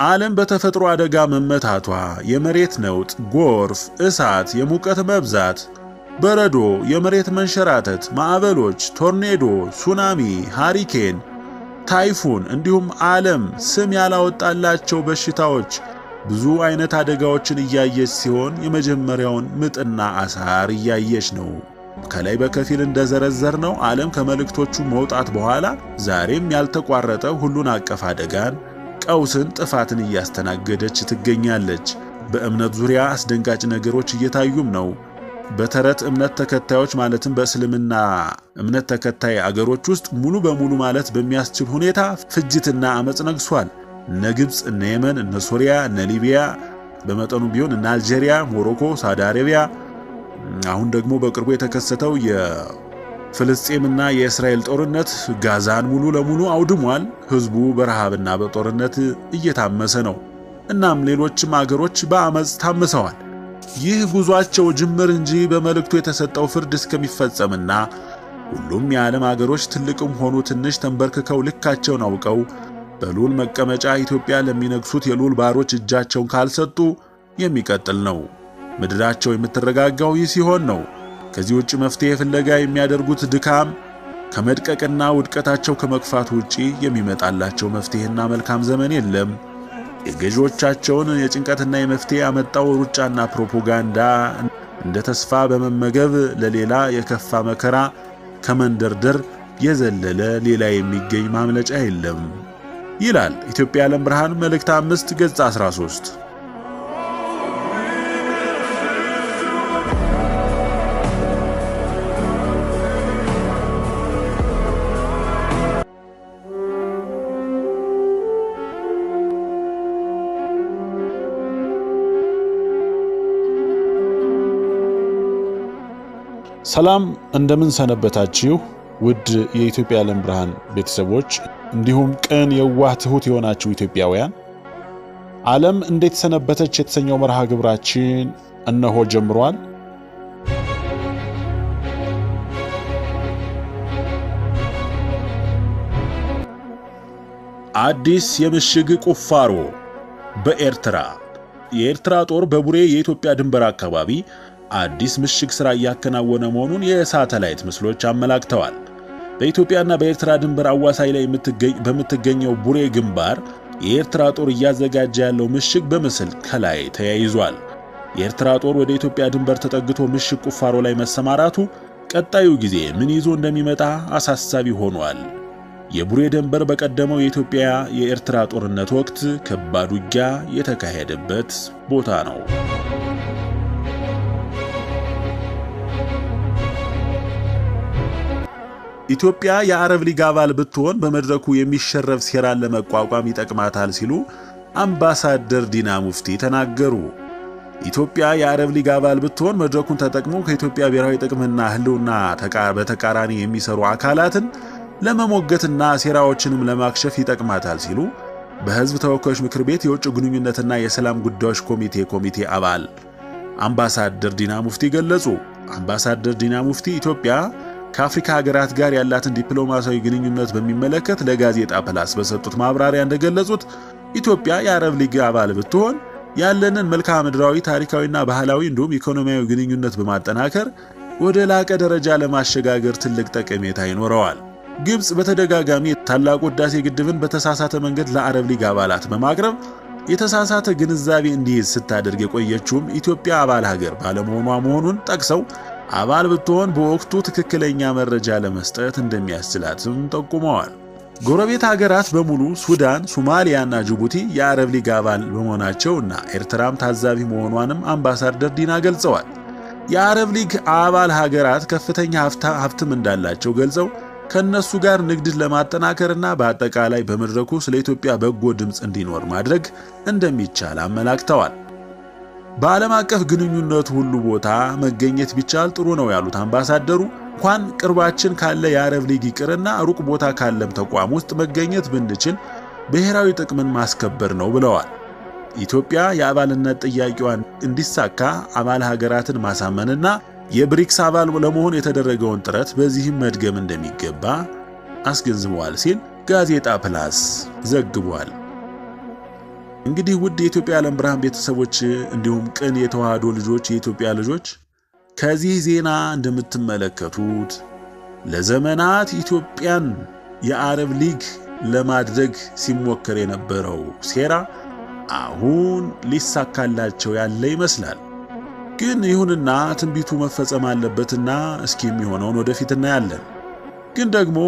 ዓለም በተፈጥሮ አደጋ መመታቷ፣ የመሬት ነውጥ፣ ጎርፍ፣ እሳት፣ የሙቀት መብዛት፣ በረዶ፣ የመሬት መንሸራተት፣ ማዕበሎች፣ ቶርኔዶ፣ ሱናሚ፣ ሃሪኬን፣ ታይፉን እንዲሁም ዓለም ስም ያላወጣላቸው በሽታዎች ብዙ አይነት አደጋዎችን እያየች ሲሆን የመጀመሪያውን ምጥና አሳር እያየች ነው። ከላይ በከፊል እንደዘረዘርነው ዓለም ከመልእክቶቹ መውጣት በኋላ ዛሬም ያልተቋረጠ ሁሉን አቀፍ አደጋን፣ ቀውስን፣ ጥፋትን እያስተናገደች ትገኛለች። በእምነት ዙሪያ አስደንጋጭ ነገሮች እየታዩም ነው። በተረት እምነት ተከታዮች ማለትም በእስልምና እምነት ተከታይ አገሮች ውስጥ ሙሉ በሙሉ ማለት በሚያስችል ሁኔታ ፍጅትና አመጽ ነግሷል። እነ ግብፅ፣ እነ የመን፣ እነ ሶሪያ፣ እነ ሊቢያ፣ በመጠኑ ቢሆን እነ አልጄሪያ፣ ሞሮኮ፣ ሳውዲ አረቢያ፣ አሁን ደግሞ በቅርቡ የተከሰተው የፍልስጤምና የእስራኤል ጦርነት ጋዛን ሙሉ ለሙሉ አውድሟል። ህዝቡ በረሃብና በጦርነት እየታመሰ ነው። እናም ሌሎችም አገሮች በአመጽ ታምሰዋል። ይህ ጉዟቸው ጅምር እንጂ በመልእክቱ የተሰጠው ፍርድ እስከሚፈጸምና ሁሉም የዓለም አገሮች ትልቅም ሆኑ ትንሽ ተንበርክከው ልካቸውን አውቀው በልዑል መቀመጫ ኢትዮጵያ ለሚነግሱት የልዑል ባሮች እጃቸውን ካልሰጡ የሚቀጥል ነው። ምድራቸው የምትረጋጋው ይህ ሲሆን ነው። ከዚህ ውጭ መፍትሄ ፍለጋ የሚያደርጉት ድካም ከመድቀቅና ውድቀታቸው ከመግፋት ውጪ የሚመጣላቸው መፍትሄና መልካም ዘመን የለም። የገዢዎቻቸውን የጭንቀትና የመፍትሄ ያመጣው ሩጫና ፕሮፓጋንዳ እንደ ተስፋ በመመገብ ለሌላ የከፋ መከራ ከመንደርደር የዘለለ ሌላ የሚገኝ ማምለጫ የለም ይላል ኢትዮጵያ የዓለም ብርሃን መልእክት 5 ገጽ 13። ሰላም እንደምን ሰነበታችሁ ውድ የኢትዮጵያ የዓለም ብርሃን ቤተሰቦች፣ እንዲሁም ቅን የዋህ ትሁት የሆናችሁ ኢትዮጵያውያን፣ ዓለም እንዴት ሰነበተች የተሰኘው መርሃ ግብራችን እነሆ ጀምሯል። አዲስ የምሽግ ቁፋሮ በኤርትራ። የኤርትራ ጦር በቡሬ የኢትዮጵያ ድንበር አካባቢ አዲስ ምሽግ ሥራ እያከናወነ መሆኑን የሳተላይት ምስሎች አመላክተዋል። በኢትዮጵያና በኤርትራ ድንበር አዋሳኝ ላይ በምትገኘው ቡሬ ግንባር የኤርትራ ጦር እያዘጋጀ ያለው ምሽግ በምስል ከላይ ተያይዟል። የኤርትራ ጦር ወደ ኢትዮጵያ ድንበር ተጠግቶ ምሽግ ቁፋሮ ላይ መሰማራቱ ቀጣዩ ጊዜ ምን ይዞ እንደሚመጣ አሳሳቢ ሆኗል። የቡሬ ድንበር በቀደመው የኢትዮጵያ የኤርትራ ጦርነት ወቅት ከባድ ውጊያ የተካሄደበት ቦታ ነው። ኢትዮጵያ የአረብ ሊግ አባል ብትሆን በመድረኩ የሚሸረብ ሴራን ለመቋቋም ይጠቅማታል ሲሉ አምባሳደር ዲና ሙፍቲ ተናገሩ። ኢትዮጵያ የአረብ ሊግ አባል ብትሆን መድረኩን ተጠቅሞ ከኢትዮጵያ ብሔራዊ ጥቅምና ሕልውና በተቃራኒ የሚሰሩ አካላትን ለመሞገትና ሴራዎችንም ለማክሸፍ ይጠቅማታል ሲሉ በሕዝብ ተወካዮች ምክር ቤት የውጭ ግንኙነትና የሰላም ጉዳዮች ኮሚቴ አባል አምባሳደር ዲና ሙፍቲ ገለጹ። አምባሳደር ዲና ሙፍቲ ኢትዮጵያ ከአፍሪካ ሀገራት ጋር ያላትን ዲፕሎማሲያዊ ግንኙነት በሚመለከት ለጋዜጣ ፕላስ በሰጡት ማብራሪያ እንደገለጹት ኢትዮጵያ የአረብ ሊግ አባል ብትሆን ያለንን መልክዓ ምድራዊ፣ ታሪካዊና ባህላዊ እንዲሁም ኢኮኖሚያዊ ግንኙነት በማጠናከር ወደ ላቀ ደረጃ ለማሸጋገር ትልቅ ጠቀሜታ ይኖረዋል። ግብጽ በተደጋጋሚ ታላቁ ህዳሴ ግድብን በተሳሳተ መንገድ ለአረብ ሊግ አባላት በማቅረብ የተሳሳተ ግንዛቤ እንዲይዝ ስታደርግ የቆየችውም ኢትዮጵያ አባል ሀገር ባለመሆኗ መሆኑን ጠቅሰው አባል ብትሆን በወቅቱ ትክክለኛ መረጃ ለመስጠት እንደሚያስችላትም ጠቁመዋል። ጎረቤት ሀገራት በሙሉ ሱዳን፣ ሶማሊያና ጅቡቲ የአረብ ሊግ አባል በመሆናቸውና ኤርትራም ታዛቢ መሆኗንም አምባሳደር ዲና ገልጸዋል። የአረብ ሊግ አባል ሀገራት ከፍተኛ ሀብትም እንዳላቸው ገልጸው ከነሱ ጋር ንግድን ለማጠናከርና በአጠቃላይ በመድረኩ ስለ ኢትዮጵያ በጎ ድምፅ እንዲኖር ማድረግ እንደሚቻል አመላክተዋል። በዓለም አቀፍ ግንኙነት ሁሉ ቦታ መገኘት ቢቻል ጥሩ ነው ያሉት አምባሳደሩ እንኳን ቅርባችን ካለ የአረብ ሊግ ይቅርና ሩቅ ቦታ ካለም ተቋም ውስጥ መገኘት ብንችል ብሔራዊ ጥቅምን ማስከበር ነው ብለዋል። ኢትዮጵያ የአባልነት ጥያቄዋን እንዲሳካ አባል ሀገራትን ማሳመንና የብሪክስ አባል ለመሆን የተደረገውን ጥረት በዚህም መድገም እንደሚገባ አስገንዝበዋል ሲል ጋዜጣ ፕላስ ዘግቧል። እንግዲህ ውድ የኢትዮጵያ ዓለም ብርሃን ቤተሰቦች እንዲሁም ቅን የተዋህዶ ልጆች፣ የኢትዮጵያ ልጆች፣ ከዚህ ዜና እንደምትመለከቱት ለዘመናት ኢትዮጵያን የአረብ ሊግ ለማድረግ ሲሞከር የነበረው ሴራ አሁን ሊሳካላቸው ያለ ይመስላል። ግን ይሁንና ትንቢቱ መፈጸም አለበትና እስኪ የሚሆነውን ወደፊት እናያለን። ግን ደግሞ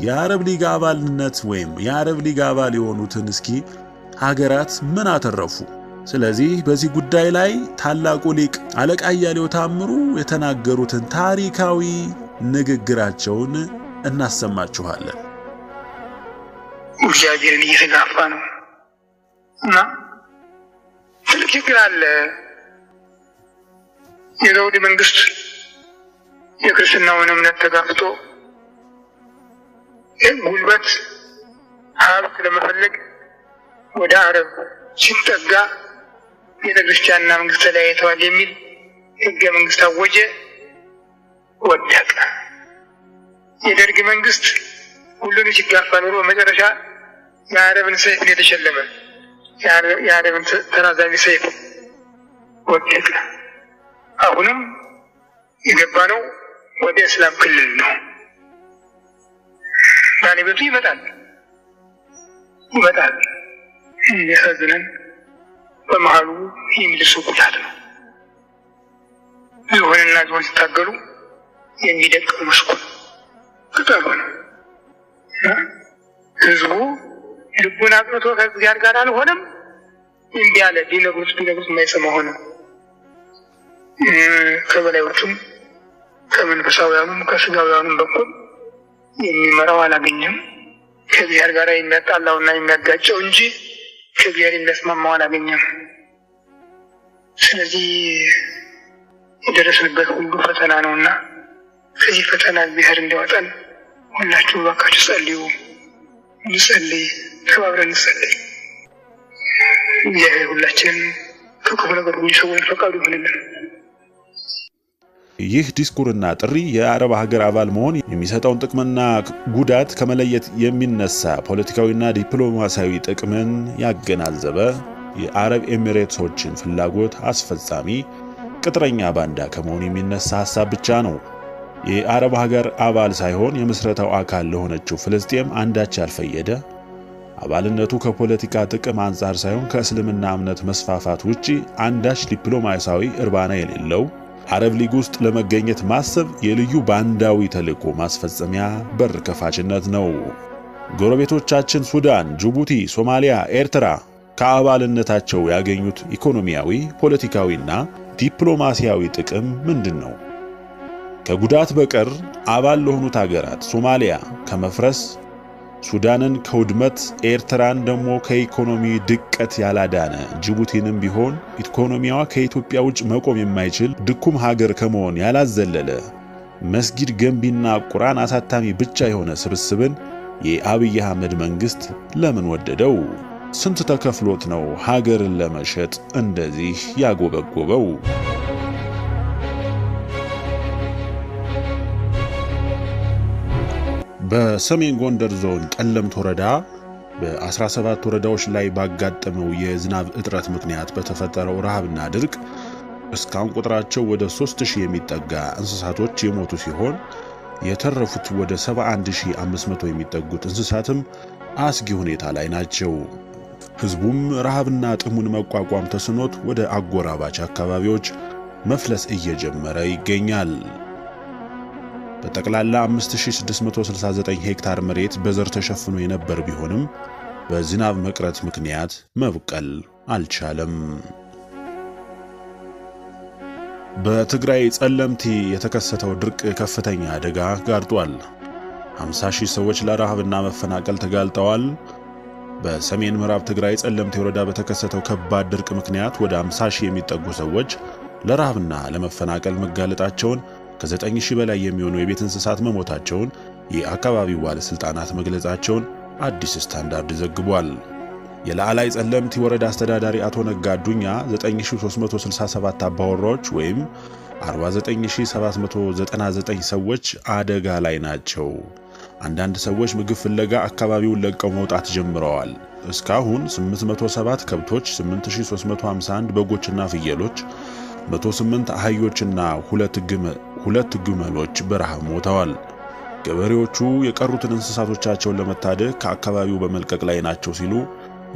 የአረብ ሊግ አባልነት ወይም የአረብ ሊግ አባል የሆኑትን እስኪ ሀገራት ምን አተረፉ? ስለዚህ በዚህ ጉዳይ ላይ ታላቁ ሊቅ አለቃ አያሌው ታምሩ የተናገሩትን ታሪካዊ ንግግራቸውን እናሰማችኋለን። እግዚአብሔርን እየተጋፋ ነው እና ትልቅ ችግር አለ። የዘውድ መንግስት የክርስትናውን እምነት ተጋፍቶ ጉልበት ሀብት ለመፈለግ ወደ አረብ ሲጠጋ ቤተ ክርስቲያንና መንግስት ተለያይተዋል የሚል ህገ መንግስት አወጀ፣ ወደቀ። የደርግ መንግስት ሁሉን ሲጋፋ ኑሮ በመጨረሻ የአረብን ሰይፍ ነው የተሸለመ። የአረብን ተራዛሚ ሰይፍ፣ ወደቀ። አሁንም የገባነው ወደ እስላም ክልል ነው። ባለቤቱ ይመጣል ይመጣል። የሚያሳዝነን በመሀሉ የሚደርሰው ጉዳት ነው። ዝሆንና ዝሆን ሲታገሉ የሚደቀው መስኩ ቅጠሉ ነው። ህዝቡ ልቡን አቅንቶ ከእግዚአብሔር ጋር አልሆነም። እንዲህ አለ። ቢነግሩት ቢነግሩት የማይሰማ ሆነ። ከበላዮቹም ከመንፈሳውያኑም ከስጋውያኑም በኩል የሚመራው አላገኘም። ከእግዚአብሔር ጋር የሚያጣላውና የሚያጋጨው እንጂ ከእግዚአብሔር የሚያስማማው አላገኘም። ስለዚህ የደረስንበት ሁሉ ፈተና ነውና ከዚህ ፈተና እግዚአብሔር እንዲያወጣን ሁላችሁ እባካችሁ ጸልዩ። እንጸልይ፣ ተባብረን እንጸልይ። እግዚአብሔር ሁላችንን ከክፉ ነገር ሁሉ ይሰውረን፣ ፈቃዱ ይሁንልን። ይህ ዲስኩርና ጥሪ የአረብ ሀገር አባል መሆን የሚሰጠውን ጥቅምና ጉዳት ከመለየት የሚነሳ ፖለቲካዊና ዲፕሎማሲያዊ ጥቅምን ያገናዘበ የአረብ ኤሚሬትሶችን ፍላጎት አስፈጻሚ ቅጥረኛ ባንዳ ከመሆኑ የሚነሳ ሐሳብ ብቻ ነው። የአረብ ሀገር አባል ሳይሆን የምስረታው አካል ለሆነችው ፍልስጤም አንዳች ያልፈየደ፣ አባልነቱ ከፖለቲካ ጥቅም አንጻር ሳይሆን ከእስልምና እምነት መስፋፋት ውጪ አንዳች ዲፕሎማሲያዊ እርባና የሌለው አረብ ሊግ ውስጥ ለመገኘት ማሰብ የልዩ ባንዳዊ ተልዕኮ ማስፈጸሚያ በር ከፋችነት ነው። ጎረቤቶቻችን ሱዳን፣ ጅቡቲ፣ ሶማሊያ፣ ኤርትራ ከአባልነታቸው ያገኙት ኢኮኖሚያዊ፣ ፖለቲካዊና ዲፕሎማሲያዊ ጥቅም ምንድን ነው? ከጉዳት በቀር አባል ለሆኑት ሀገራት ሶማሊያ ከመፍረስ፣ ሱዳንን ከውድመት፣ ኤርትራን ደግሞ ከኢኮኖሚ ድቀት ያላዳነ፣ ጅቡቲንም ቢሆን ኢኮኖሚዋ ከኢትዮጵያ ውጭ መቆም የማይችል ድኩም ሀገር ከመሆን ያላዘለለ መስጊድ ገንቢና ቁርአን አሳታሚ ብቻ የሆነ ስብስብን የአብይ አህመድ መንግስት ለምን ወደደው? ስንት ተከፍሎት ነው ሀገርን ለመሸጥ እንደዚህ ያጎበጎበው? በሰሜን ጎንደር ዞን ጠለምት ወረዳ በ17 ወረዳዎች ላይ ባጋጠመው የዝናብ እጥረት ምክንያት በተፈጠረው ረሃብና ድርቅ እስካሁን ቁጥራቸው ወደ 3000 የሚጠጋ እንስሳቶች የሞቱ ሲሆን የተረፉት ወደ 71500 የሚጠጉት እንስሳትም አስጊ ሁኔታ ላይ ናቸው። ህዝቡም ረሃብና ጥሙን መቋቋም ተስኖት ወደ አጎራባች አካባቢዎች መፍለስ እየጀመረ ይገኛል። በጠቅላላ 5669 ሄክታር መሬት በዘር ተሸፍኖ የነበር ቢሆንም በዝናብ መቅረት ምክንያት መብቀል አልቻለም። በትግራይ ጸለምቲ የተከሰተው ድርቅ ከፍተኛ አደጋ ጋርጧል። 50 ሺህ ሰዎች ለረሃብና መፈናቀል ተጋልጠዋል። በሰሜን ምዕራብ ትግራይ ጸለምቲ ወረዳ በተከሰተው ከባድ ድርቅ ምክንያት ወደ 50 ሺህ የሚጠጉ ሰዎች ለረሃብና ለመፈናቀል መጋለጣቸውን፣ ከ9 ሺህ በላይ የሚሆኑ የቤት እንስሳት መሞታቸውን የአካባቢው ባለስልጣናት መግለጻቸውን አዲስ ስታንዳርድ ዘግቧል። የላዕላይ ጸለምቲ ወረዳ አስተዳዳሪ አቶ ነጋ አዱኛ 9367 አባወራዎች ወይም 49799 ሰዎች አደጋ ላይ ናቸው። አንዳንድ ሰዎች ምግብ ፍለጋ አካባቢውን ለቀው መውጣት ጀምረዋል። እስካሁን 807 ከብቶች፣ 8351 በጎችና ፍየሎች፣ 108 አህዮችና ሁለት ግመሎች በረሃብ ሞተዋል። ገበሬዎቹ የቀሩትን እንስሳቶቻቸውን ለመታደግ ከአካባቢው በመልቀቅ ላይ ናቸው ሲሉ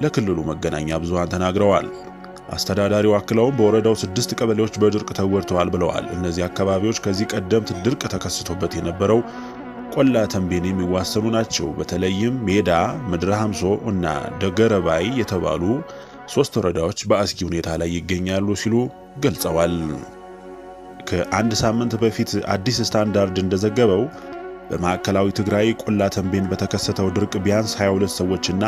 ለክልሉ መገናኛ ብዙሃን ተናግረዋል። አስተዳዳሪው አክለውም በወረዳው 6 ቀበሌዎች በድርቅ ተጎድተዋል ብለዋል። እነዚህ አካባቢዎች ከዚህ ቀደምት ድርቅ ተከስቶበት የነበረው ቆላ ተንቤን የሚዋሰኑ ናቸው። በተለይም ሜዳ፣ ምድረ ሐምሶ እና ደገረባይ የተባሉ 3 ወረዳዎች በአስጊ ሁኔታ ላይ ይገኛሉ ሲሉ ገልጸዋል። ከአንድ ሳምንት በፊት አዲስ ስታንዳርድ እንደዘገበው በማዕከላዊ ትግራይ ቆላ ተንቤን በተከሰተው ድርቅ ቢያንስ 22 ሰዎችና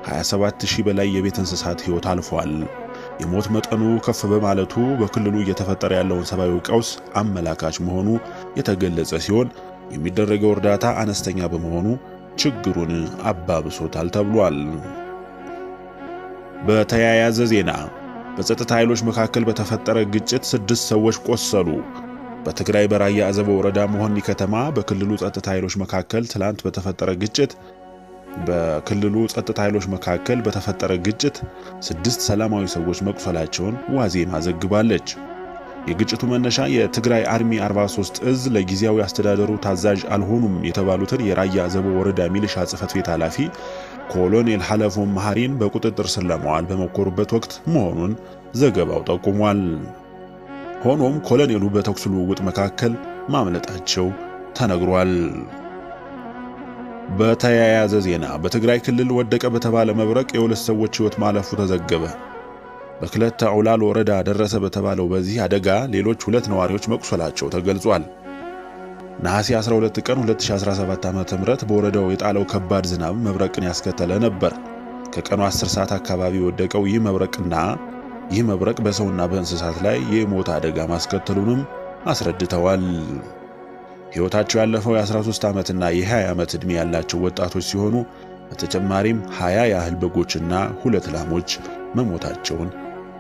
27000 በላይ የቤት እንስሳት ሕይወት አልፏል። የሞት መጠኑ ከፍ በማለቱ በክልሉ እየተፈጠረ ያለውን ሰብአዊ ቀውስ አመላካች መሆኑ የተገለጸ ሲሆን የሚደረገው እርዳታ አነስተኛ በመሆኑ ችግሩን አባብሶታል ተብሏል። በተያያዘ ዜና በጸጥታ ኃይሎች መካከል በተፈጠረ ግጭት 6 ሰዎች ቆሰሉ። በትግራይ በራያ አዘቦ ወረዳ መሆኒ ከተማ በክልሉ ጸጥታ ኃይሎች መካከል ትላንት በተፈጠረ ግጭት በክልሉ ጸጥታ ኃይሎች መካከል በተፈጠረ ግጭት 6 ሰላማዊ ሰዎች መቁሰላቸውን ዋዜማ ዘግባለች። የግጭቱ መነሻ የትግራይ army 43 እዝ ለጊዜያዊ አስተዳደሩ ታዛዥ አልሆኑም የተባሉትን የራያ አዘቦ ወረዳ ሚሊሻ ጽሕፈት ቤት ኃላፊ ኮሎኔል ሐለፎም መሐሪን በቁጥጥር ስር ለማዋል በሞከሩበት ወቅት መሆኑን ዘገባው ጠቁሟል። ሆኖም ኮሎኔሉ በተኩስ ልውውጥ መካከል ማምለጣቸው ተነግሯል። በተያያዘ ዜና በትግራይ ክልል ወደቀ በተባለ መብረቅ የሁለት ሰዎች ሕይወት ማለፉ ተዘገበ። በክለተ አውላል ወረዳ ደረሰ በተባለው በዚህ አደጋ ሌሎች 2 ነዋሪዎች መቁሰላቸው ተገልጿል። ነሐሴ 12 ቀን 2017 ዓ.ም በወረዳው የጣለው ከባድ ዝናብ መብረቅን ያስከተለ ነበር። ከቀኑ 10 ሰዓት አካባቢ የወደቀው ይህ መብረቅ በሰውና በእንስሳት ላይ የሞት አደጋ ማስከተሉንም አስረድተዋል። ሕይወታቸው ያለፈው የ13 ዓመትና የ20 ዓመት ዕድሜ ያላቸው ወጣቶች ሲሆኑ በተጨማሪም 20 ያህል በጎችና 2 ላሞች መሞታቸውን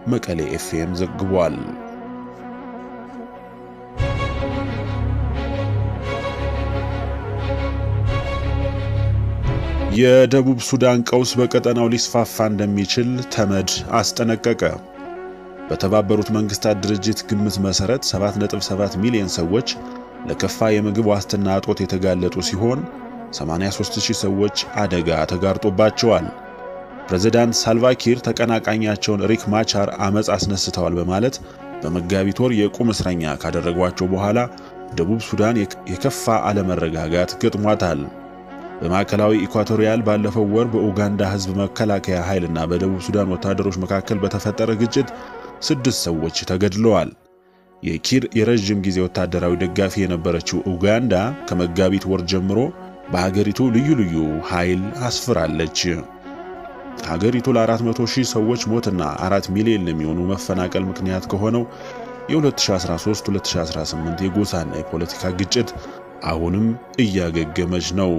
መቀሌ ኤፍኤም ዘግቧል። የደቡብ ሱዳን ቀውስ በቀጠናው ሊስፋፋ እንደሚችል ተመድ አስጠነቀቀ። በተባበሩት መንግስታት ድርጅት ግምት መሰረት 7.7 ሚሊዮን ሰዎች ለከፋ የምግብ ዋስትና እጦት የተጋለጡ ሲሆን 83000 ሰዎች አደጋ ተጋርጦባቸዋል። ፕሬዝዳንት ሳልቫኪር ተቀናቃኛቸውን ሪክ ማቻር አመጽ አስነስተዋል በማለት በመጋቢት ወር የቁም እስረኛ ካደረጓቸው በኋላ ደቡብ ሱዳን የከፋ አለመረጋጋት ገጥሟታል። በማዕከላዊ ኢኳቶሪያል ባለፈው ወር በኡጋንዳ ህዝብ መከላከያ ኃይልና በደቡብ ሱዳን ወታደሮች መካከል በተፈጠረ ግጭት 6 ሰዎች ተገድለዋል። የኪር የረጅም ጊዜ ወታደራዊ ደጋፊ የነበረችው ኡጋንዳ ከመጋቢት ወር ጀምሮ በሀገሪቱ ልዩ ልዩ ኃይል አስፍራለች። ሀገሪቱ ለ400,000 ሰዎች ሞትና 4 ሚሊዮን ለሚሆኑ መፈናቀል ምክንያት ከሆነው የ2013-2018 የጎሳና የፖለቲካ ግጭት አሁንም እያገገመች ነው።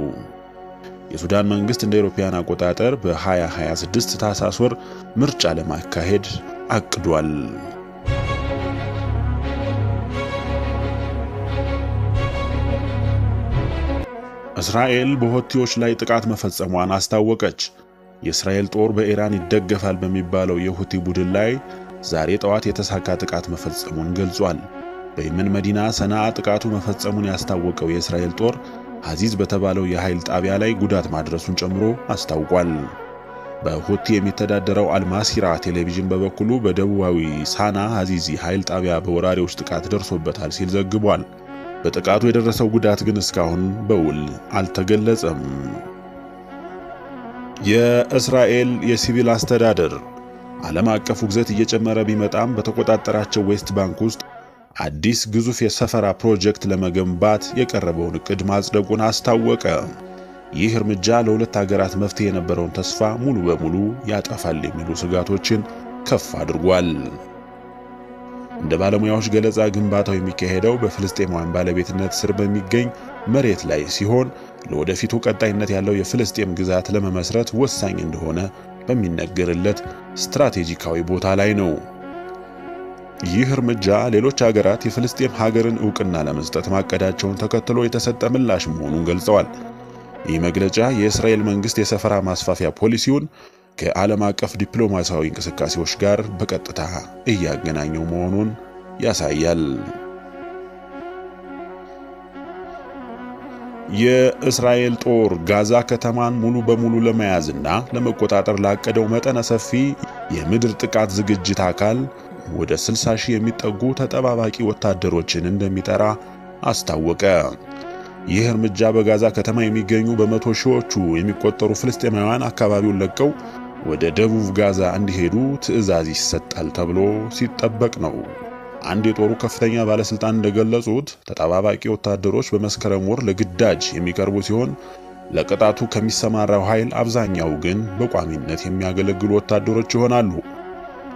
የሱዳን መንግስት እንደ አውሮፓውያን አቆጣጠር በ2026 ታህሳስ ወር ምርጫ ለማካሄድ አቅዷል። እስራኤል በሁቲዎች ላይ ጥቃት መፈጸሟን አስታወቀች። የእስራኤል ጦር በኢራን ይደገፋል በሚባለው የሁቲ ቡድን ላይ ዛሬ ጠዋት የተሳካ ጥቃት መፈጸሙን ገልጿል። በየመን መዲና ሰናአ ጥቃቱ መፈጸሙን ያስታወቀው የእስራኤል ጦር ሐዚዝ በተባለው የኃይል ጣቢያ ላይ ጉዳት ማድረሱን ጨምሮ አስታውቋል። በሁቲ የሚተዳደረው አልማሲራ ቴሌቪዥን በበኩሉ በደቡባዊ ሳና ሐዚዚ ኃይል ጣቢያ በወራሪዎች ጥቃት ደርሶበታል ሲል ዘግቧል። በጥቃቱ የደረሰው ጉዳት ግን እስካሁን በውል አልተገለጸም። የእስራኤል የሲቪል አስተዳደር ዓለም አቀፍ ውግዘት እየጨመረ ቢመጣም በተቆጣጠራቸው ዌስት ባንክ ውስጥ አዲስ ግዙፍ የሰፈራ ፕሮጀክት ለመገንባት የቀረበውን እቅድ ማጽደቁን አስታወቀ። ይህ እርምጃ ለሁለት ሀገራት መፍትሄ የነበረውን ተስፋ ሙሉ በሙሉ ያጠፋል የሚሉ ስጋቶችን ከፍ አድርጓል። እንደ ባለሙያዎች ገለጻ ግንባታው የሚካሄደው በፍልስጤማውያን ባለቤትነት ስር በሚገኝ መሬት ላይ ሲሆን ለወደፊቱ ቀጣይነት ያለው የፍልስጤም ግዛት ለመመስረት ወሳኝ እንደሆነ በሚነገርለት ስትራቴጂካዊ ቦታ ላይ ነው። ይህ እርምጃ ሌሎች ሀገራት የፍልስጤም ሀገርን ዕውቅና ለመስጠት ማቀዳቸውን ተከትሎ የተሰጠ ምላሽ መሆኑን ገልጸዋል። ይህ መግለጫ የእስራኤል መንግስት የሰፈራ ማስፋፊያ ፖሊሲውን ከዓለም አቀፍ ዲፕሎማሲያዊ እንቅስቃሴዎች ጋር በቀጥታ እያገናኘው መሆኑን ያሳያል። የእስራኤል ጦር ጋዛ ከተማን ሙሉ በሙሉ ለመያዝና ለመቆጣጠር ላቀደው መጠነ ሰፊ የምድር ጥቃት ዝግጅት አካል ወደ 60 ሺህ የሚጠጉ ተጠባባቂ ወታደሮችን እንደሚጠራ አስታወቀ። ይህ እርምጃ በጋዛ ከተማ የሚገኙ በመቶ ሺዎቹ የሚቆጠሩ ፍልስጤማውያን አካባቢውን ለቀው ወደ ደቡብ ጋዛ እንዲሄዱ ትዕዛዝ ይሰጣል ተብሎ ሲጠበቅ ነው። አንድ የጦሩ ከፍተኛ ባለስልጣን እንደገለጹት ተጠባባቂ ወታደሮች በመስከረም ወር ለግዳጅ የሚቀርቡ ሲሆን ለቅጣቱ ከሚሰማራው ኃይል አብዛኛው ግን በቋሚነት የሚያገለግሉ ወታደሮች ይሆናሉ።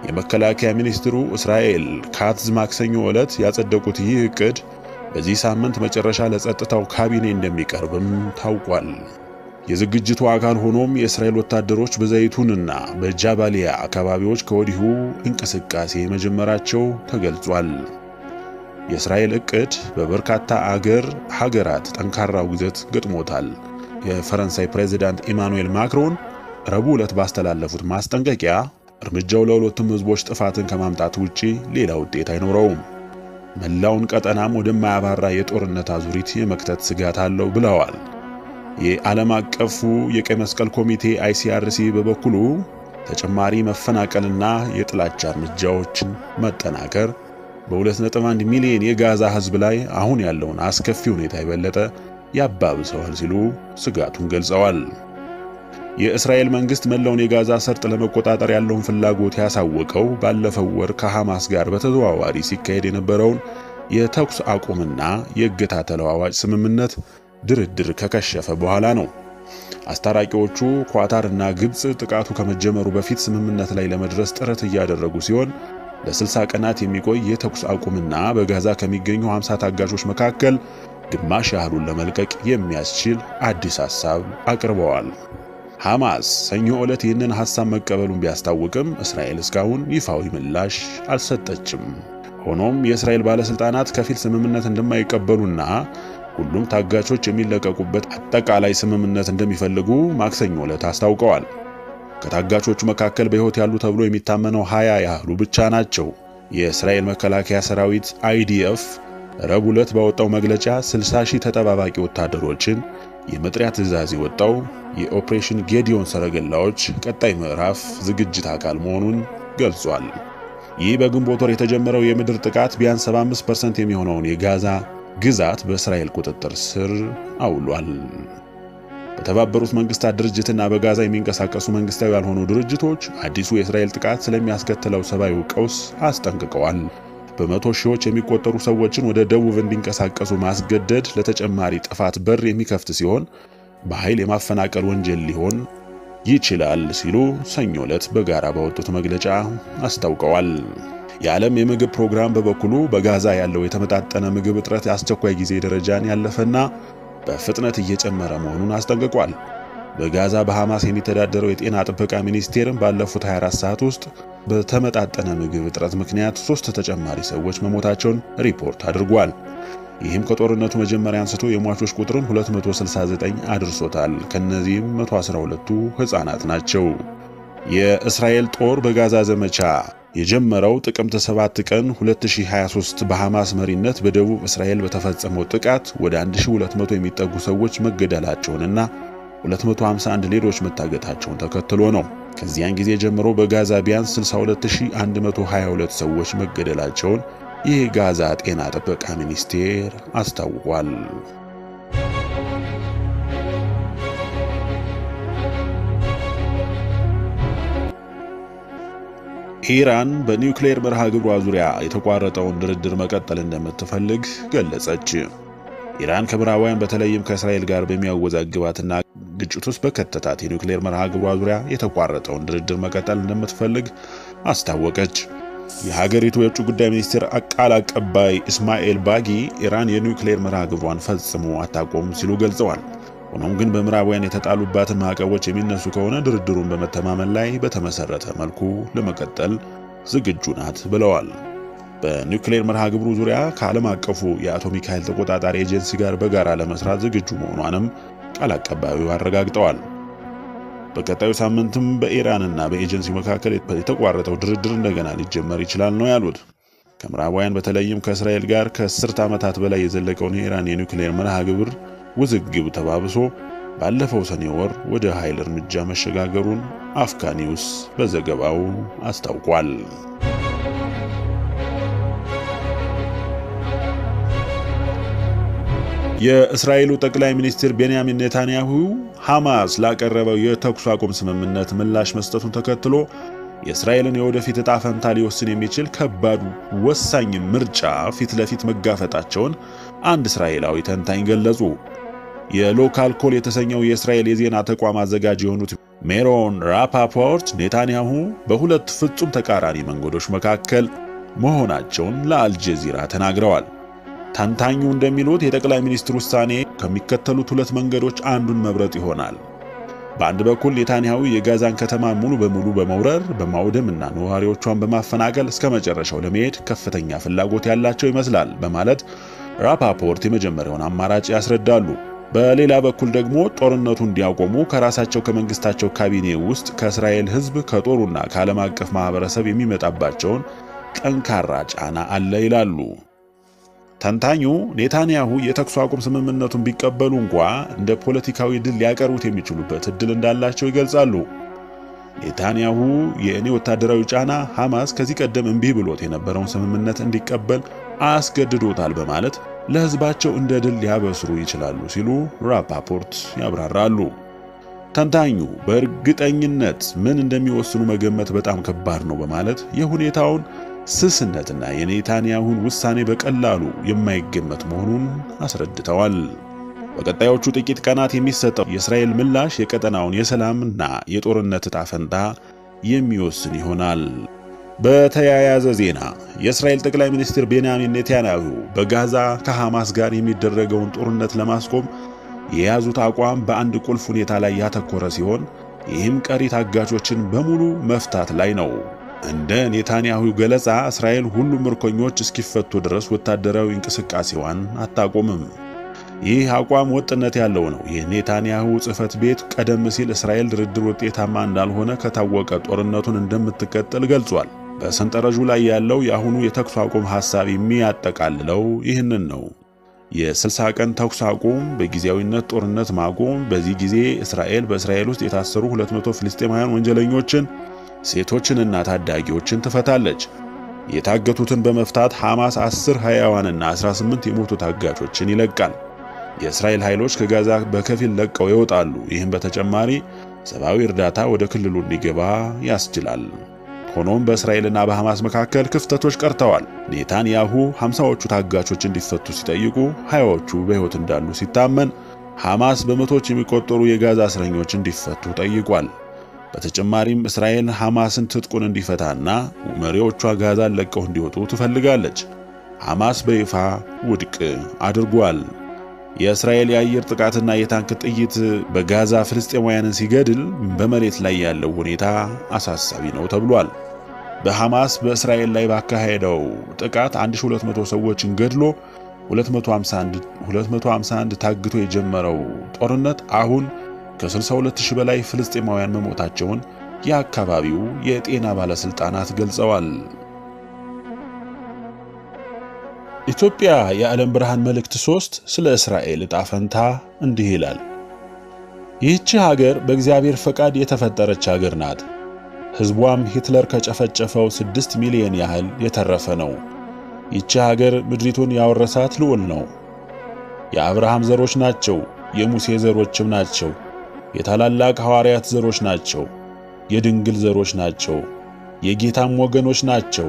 የመከላከያ ሚኒስትሩ እስራኤል ካትዝ ማክሰኞ ዕለት ያጸደቁት ይህ እቅድ በዚህ ሳምንት መጨረሻ ለጸጥታው ካቢኔ እንደሚቀርብም ታውቋል። የዝግጅቱ አካል ሆኖም የእስራኤል ወታደሮች በዘይቱንና በጃባሊያ አካባቢዎች ከወዲሁ እንቅስቃሴ መጀመራቸው ተገልጿል። የእስራኤል እቅድ በበርካታ ሀገራት ጠንካራ ውግዘት ገጥሞታል። የፈረንሳይ ፕሬዚዳንት ኢማኑኤል ማክሮን ረቡዕ ዕለት ባስተላለፉት ማስጠንቀቂያ እርምጃው ለሁለቱም ሕዝቦች ጥፋትን ከማምጣት ውጪ ሌላ ውጤት አይኖረውም፣ መላውን ቀጠናም ወደማያባራ የጦርነት አዙሪት የመክተት ስጋት አለው ብለዋል። የዓለም አቀፉ የቀይ መስቀል ኮሚቴ ICRC በበኩሉ ተጨማሪ መፈናቀልና የጥላቻ እርምጃዎችን መጠናከር በ2.1 ሚሊዮን የጋዛ ሕዝብ ላይ አሁን ያለውን አስከፊ ሁኔታ የበለጠ ያባብሰዋል ሲሉ ስጋቱን ገልጸዋል። የእስራኤል መንግስት መላውን የጋዛ ሰርጥ ለመቆጣጠር ያለውን ፍላጎት ያሳወቀው ባለፈው ወር ከሐማስ ጋር በተዘዋዋሪ ሲካሄድ የነበረውን የተኩስ አቁምና የእገታ ተለዋዋጭ ስምምነት ድርድር ከከሸፈ በኋላ ነው። አስታራቂዎቹ ኳታር እና ግብጽ ጥቃቱ ከመጀመሩ በፊት ስምምነት ላይ ለመድረስ ጥረት እያደረጉ ሲሆን ለ60 ቀናት የሚቆይ የተኩስ አቁምና በጋዛ ከሚገኙ 50 ታጋቾች መካከል ግማሽ ያህሉን ለመልቀቅ የሚያስችል አዲስ ሐሳብ አቅርበዋል። ሐማስ ሰኞ ዕለት ይህንን ሐሳብ መቀበሉን ቢያስታውቅም እስራኤል እስካሁን ይፋዊ ምላሽ አልሰጠችም። ሆኖም የእስራኤል ባለስልጣናት ከፊል ስምምነት እንደማይቀበሉና ሁሉም ታጋቾች የሚለቀቁበት አጠቃላይ ስምምነት እንደሚፈልጉ ማክሰኞ ዕለት አስታውቀዋል። ከታጋቾቹ መካከል በሕይወት ያሉ ተብሎ የሚታመነው 20 ያህሉ ብቻ ናቸው። የእስራኤል መከላከያ ሰራዊት IDF ረቡዕ ዕለት ባወጣው መግለጫ 60 ሺህ ተጠባባቂ ወታደሮችን የመጥሪያ ትዕዛዝ የወጣው የኦፕሬሽን ጌዲዮን ሰረገላዎች ቀጣይ ምዕራፍ ዝግጅት አካል መሆኑን ገልጿል። ይህ በግንቦት ወር የተጀመረው የምድር ጥቃት ቢያንስ 75% የሚሆነውን የጋዛ ግዛት በእስራኤል ቁጥጥር ስር አውሏል። በተባበሩት መንግስታት ድርጅትና በጋዛ የሚንቀሳቀሱ መንግስታዊ ያልሆኑ ድርጅቶች አዲሱ የእስራኤል ጥቃት ስለሚያስከትለው ሰብአዊ ቀውስ አስጠንቅቀዋል። በመቶ ሺዎች የሚቆጠሩ ሰዎችን ወደ ደቡብ እንዲንቀሳቀሱ ማስገደድ ለተጨማሪ ጥፋት በር የሚከፍት ሲሆን በኃይል የማፈናቀል ወንጀል ሊሆን ይችላል ሲሉ ሰኞ ዕለት በጋራ ባወጡት መግለጫ አስታውቀዋል። የዓለም የምግብ ፕሮግራም በበኩሉ በጋዛ ያለው የተመጣጠነ ምግብ እጥረት የአስቸኳይ ጊዜ ደረጃን ያለፈና በፍጥነት እየጨመረ መሆኑን አስጠንቅቋል። በጋዛ በሐማስ የሚተዳደረው የጤና ጥበቃ ሚኒስቴርም ባለፉት 24 ሰዓት ውስጥ በተመጣጠነ ምግብ እጥረት ምክንያት 3 ተጨማሪ ሰዎች መሞታቸውን ሪፖርት አድርጓል። ይህም ከጦርነቱ መጀመሪያ አንስቶ የሟቾች ቁጥርን 269 አድርሶታል። ከነዚህም 112ቱ ሕፃናት ናቸው። የእስራኤል ጦር በጋዛ ዘመቻ የጀመረው ጥቅምት 7 ቀን 2023 በሐማስ መሪነት በደቡብ እስራኤል በተፈጸመው ጥቃት ወደ 1200 የሚጠጉ ሰዎች መገደላቸውንና 251 ሌሎች መታገታቸውን ተከትሎ ነው። ከዚያን ጊዜ ጀምሮ በጋዛ ቢያንስ 62122 ሰዎች መገደላቸውን የጋዛ ጤና ጥበቃ ሚኒስቴር አስታውቋል። ኢራን በኒውክሌር መርሃ ግብሯ ዙሪያ የተቋረጠውን ድርድር መቀጠል እንደምትፈልግ ገለጸች። ኢራን ከምዕራባውያን በተለይም ከእስራኤል ጋር በሚያወዛግባትና ግጭት ውስጥ በከተታት የኒውክሌር መርሃ ግብሯ ዙሪያ የተቋረጠውን ድርድር መቀጠል እንደምትፈልግ አስታወቀች። የሀገሪቱ የውጭ ጉዳይ ሚኒስትር ቃል አቀባይ እስማኤል ባጊ ኢራን የኒውክሌር መርሃ ግብሯን ፈጽሞ አታቆምም ሲሉ ገልጸዋል። ሆኖም ግን በምዕራባውያን የተጣሉባትን ማዕቀቦች የሚነሱ ከሆነ ድርድሩን በመተማመን ላይ በተመሰረተ መልኩ ለመቀጠል ዝግጁ ናት ብለዋል። በኒውክሌር መርሃ ግብሩ ዙሪያ ከዓለም አቀፉ የአቶሚክ ኃይል ተቆጣጣሪ ኤጀንሲ ጋር በጋራ ለመስራት ዝግጁ መሆኗንም ቃል አቀባዩ አረጋግጠዋል። በቀጣዩ ሳምንትም በኢራንና በኤጀንሲው መካከል የተቋረጠው ድርድር እንደገና ሊጀመር ይችላል ነው ያሉት። ከምዕራባውያን በተለይም ከእስራኤል ጋር ከ10 ዓመታት በላይ የዘለቀውን የኢራን የኒውክሌር መርሃ ግብር ውዝግብ ተባብሶ ባለፈው ሰኔ ወር ወደ ኃይል እርምጃ መሸጋገሩን አፍካ ኒውስ በዘገባው አስታውቋል። የእስራኤሉ ጠቅላይ ሚኒስትር ቤንያሚን ኔታንያሁ ሐማስ ላቀረበው የተኩስ አቁም ስምምነት ምላሽ መስጠቱን ተከትሎ የእስራኤልን የወደፊት ዕጣ ፈንታ ሊወስን የሚችል ከባድ ወሳኝ ምርጫ ፊት ለፊት መጋፈጣቸውን አንድ እስራኤላዊ ተንታኝ ገለጹ። የሎካል ኮል የተሰኘው የእስራኤል የዜና ተቋም አዘጋጅ የሆኑት ሜሮን ራፓፖርት ኔታንያሁ በሁለት ፍጹም ተቃራኒ መንገዶች መካከል መሆናቸውን ለአልጀዚራ ተናግረዋል። ተንታኙ እንደሚሉት የጠቅላይ ሚኒስትሩ ውሳኔ ከሚከተሉት ሁለት መንገዶች አንዱን መምረጥ ይሆናል። በአንድ በኩል ኔታንያሁ የጋዛን ከተማ ሙሉ በሙሉ በመውረር በማውደምና ነዋሪዎቿን በማፈናቀል እስከ መጨረሻው ለመሄድ ከፍተኛ ፍላጎት ያላቸው ይመስላል በማለት ራፓፖርት የመጀመሪያውን አማራጭ ያስረዳሉ። በሌላ በኩል ደግሞ ጦርነቱ እንዲያቆሙ ከራሳቸው ከመንግስታቸው ካቢኔ ውስጥ ከእስራኤል ሕዝብ ከጦሩና ከዓለም አቀፍ ማህበረሰብ የሚመጣባቸውን ጠንካራ ጫና አለ ይላሉ። ተንታኙ ኔታንያሁ የተኩስ አቁም ስምምነቱን ቢቀበሉ እንኳ እንደ ፖለቲካዊ ድል ሊያቀርቡት የሚችሉበት እድል እንዳላቸው ይገልጻሉ። ኔታንያሁ የእኔ ወታደራዊ ጫና ሐማስ ከዚህ ቀደም እምቢ ብሎት የነበረውን ስምምነት እንዲቀበል አስገድዶታል በማለት ለህዝባቸው እንደ ድል ሊያበስሩ ይችላሉ ሲሉ ራፓፖርት ያብራራሉ። ተንታኙ በእርግጠኝነት ምን እንደሚወስኑ መገመት በጣም ከባድ ነው በማለት የሁኔታውን ስስነትና የኔታንያሁን ውሳኔ በቀላሉ የማይገመት መሆኑን አስረድተዋል። በቀጣዮቹ ጥቂት ቀናት የሚሰጠው የእስራኤል ምላሽ የቀጠናውን የሰላምና የጦርነት ዕጣ ፈንታ የሚወስን ይሆናል። በተያያዘ ዜና የእስራኤል ጠቅላይ ሚኒስትር ቤንያሚን ኔታንያሁ በጋዛ ከሐማስ ጋር የሚደረገውን ጦርነት ለማስቆም የያዙት አቋም በአንድ ቁልፍ ሁኔታ ላይ ያተኮረ ሲሆን ይህም ቀሪ ታጋቾችን በሙሉ መፍታት ላይ ነው። እንደ ኔታንያሁ ገለጻ እስራኤል ሁሉም ምርኮኞች እስኪፈቱ ድረስ ወታደራዊ እንቅስቃሴዋን አታቆምም። ይህ አቋም ወጥነት ያለው ነው። የኔታንያሁ ጽሕፈት ቤት ቀደም ሲል እስራኤል ድርድር ውጤታማ እንዳልሆነ ከታወቀ ጦርነቱን እንደምትቀጥል ገልጿል። በሰንጠረዡ ላይ ያለው የአሁኑ የተኩስ አቁም ሐሳብ የሚያጠቃልለው ይህንን ነው። የ60 ቀን ተኩስ አቁም፣ በጊዜያዊነት ጦርነት ማቆም። በዚህ ጊዜ እስራኤል በእስራኤል ውስጥ የታሰሩ 200 ፍልስጤማውያን ወንጀለኞችን፣ ሴቶችንና ታዳጊዎችን ትፈታለች። የታገቱትን በመፍታት ሐማስ 10 ሕያዋንና 18 የሞቱ ታጋቾችን ይለቃል። የእስራኤል ኃይሎች ከጋዛ በከፊል ለቀው ይወጣሉ። ይህም በተጨማሪ ሰብአዊ እርዳታ ወደ ክልሉ እንዲገባ ያስችላል። ሆኖም በእስራኤልና በሐማስ መካከል ክፍተቶች ቀርተዋል። ኔታንያሁ 50ዎቹ ታጋቾች እንዲፈቱ ሲጠይቁ 20ዎቹ በሕይወት እንዳሉ ሲታመን፣ ሐማስ በመቶዎች የሚቆጠሩ የጋዛ እስረኞች እንዲፈቱ ጠይቋል። በተጨማሪም እስራኤል ሐማስን ትጥቁን እንዲፈታና መሪዎቿ ጋዛን ለቀው እንዲወጡ ትፈልጋለች። ሐማስ በይፋ ውድቅ አድርጓል። የእስራኤል የአየር ጥቃትና የታንክ ጥይት በጋዛ ፍልስጤማውያንን ሲገድል በመሬት ላይ ያለው ሁኔታ አሳሳቢ ነው ተብሏል። በሐማስ በእስራኤል ላይ ባካሄደው ጥቃት 1200 ሰዎችን ገድሎ 251 ታግቶ የጀመረው ጦርነት አሁን ከ62000 በላይ ፍልስጤማውያን መሞታቸውን የአካባቢው የጤና ባለስልጣናት ገልጸዋል። ኢትዮጵያ የዓለም ብርሃን መልእክት 3 ስለ እስራኤል ዕጣ ፈንታ እንዲህ ይላል። ይህች ሀገር በእግዚአብሔር ፈቃድ የተፈጠረች ሀገር ናት። ሕዝቧም ሂትለር ከጨፈጨፈው 6 ሚሊዮን ያህል የተረፈ ነው። ይህች ሀገር ምድሪቱን ያወረሳት ልዑል ነው። የአብርሃም ዘሮች ናቸው፣ የሙሴ ዘሮችም ናቸው፣ የታላላቅ ሐዋርያት ዘሮች ናቸው፣ የድንግል ዘሮች ናቸው፣ የጌታም ወገኖች ናቸው።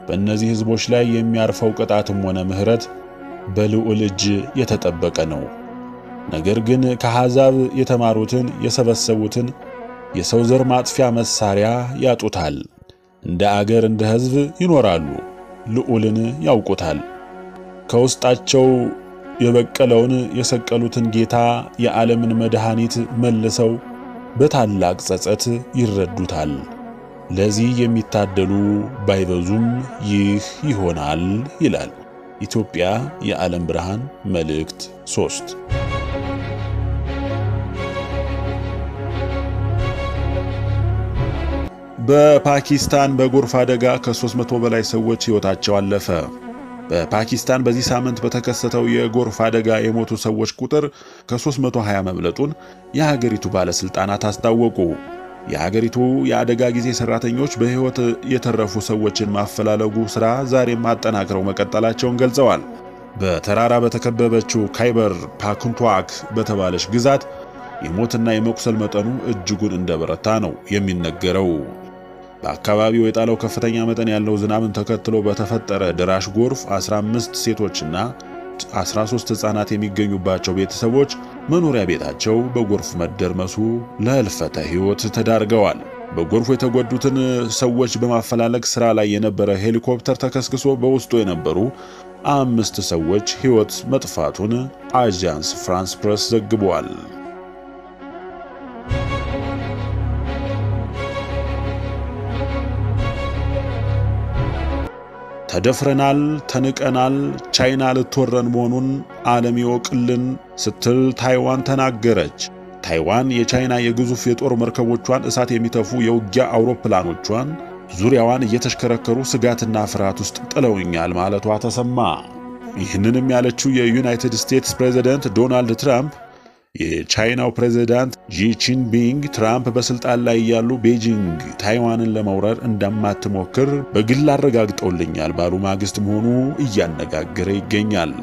በእነዚህ ሕዝቦች ላይ የሚያርፈው ቅጣትም ሆነ ምሕረት በልዑል እጅ የተጠበቀ ነው። ነገር ግን ከአሕዛብ የተማሩትን የሰበሰቡትን የሰው ዘር ማጥፊያ መሳሪያ ያጡታል። እንደ አገር እንደ ሕዝብ ይኖራሉ፣ ልዑልን ያውቁታል። ከውስጣቸው የበቀለውን የሰቀሉትን ጌታ የዓለምን መድኃኒት መልሰው በታላቅ ጸጸት ይረዱታል። ለዚህ የሚታደሉ ባይበዙም ይህ ይሆናል ይላል ኢትዮጵያ የዓለም ብርሃን መልእክት 3። በፓኪስታን በጎርፍ አደጋ ከ300 በላይ ሰዎች ሕይወታቸው አለፈ። በፓኪስታን በዚህ ሳምንት በተከሰተው የጎርፍ አደጋ የሞቱ ሰዎች ቁጥር ከ320 መብለጡን የሀገሪቱ ባለስልጣናት አስታወቁ። የሀገሪቱ የአደጋ ጊዜ ሰራተኞች በሕይወት የተረፉ ሰዎችን ማፈላለጉ ስራ ዛሬም አጠናክረው መቀጠላቸውን ገልጸዋል። በተራራ በተከበበችው ካይበር ፓክቱንክዋ በተባለች ግዛት የሞትና የመቁሰል መጠኑ እጅጉን እንደበረታ ነው የሚነገረው። በአካባቢው የጣለው ከፍተኛ መጠን ያለው ዝናብን ተከትሎ በተፈጠረ ደራሽ ጎርፍ 15 ሴቶችና 13 ሕፃናት የሚገኙባቸው ቤተሰቦች መኖሪያ ቤታቸው በጎርፍ መደርመሱ ለህልፈተ ሕይወት ተዳርገዋል። በጎርፉ የተጎዱትን ሰዎች በማፈላለግ ስራ ላይ የነበረ ሄሊኮፕተር ተከስክሶ በውስጡ የነበሩ 5 ሰዎች ሕይወት መጥፋቱን አዣንስ ፍራንስ ፕሬስ ዘግቧል። ተደፍረናል፣ ተንቀናል፣ ቻይና ልትወረን መሆኑን ዓለም ይወቅልን ስትል ታይዋን ተናገረች። ታይዋን የቻይና የግዙፍ የጦር መርከቦቿን እሳት የሚተፉ የውጊያ አውሮፕላኖቿን ዙሪያዋን እየተሽከረከሩ ስጋትና ፍርሃት ውስጥ ጥለውኛል ማለቷ ተሰማ። ይህንንም ያለችው የዩናይትድ ስቴትስ ፕሬዝዳንት ዶናልድ ትራምፕ የቻይናው ፕሬዝዳንት ዢ ጂንፒንግ ትራምፕ በስልጣን ላይ ያሉ ቤጂንግ ታይዋንን ለመውረር እንደማትሞክር በግል አረጋግጠውልኛል ባሉ ማግስት መሆኑ እያነጋገረ ይገኛል።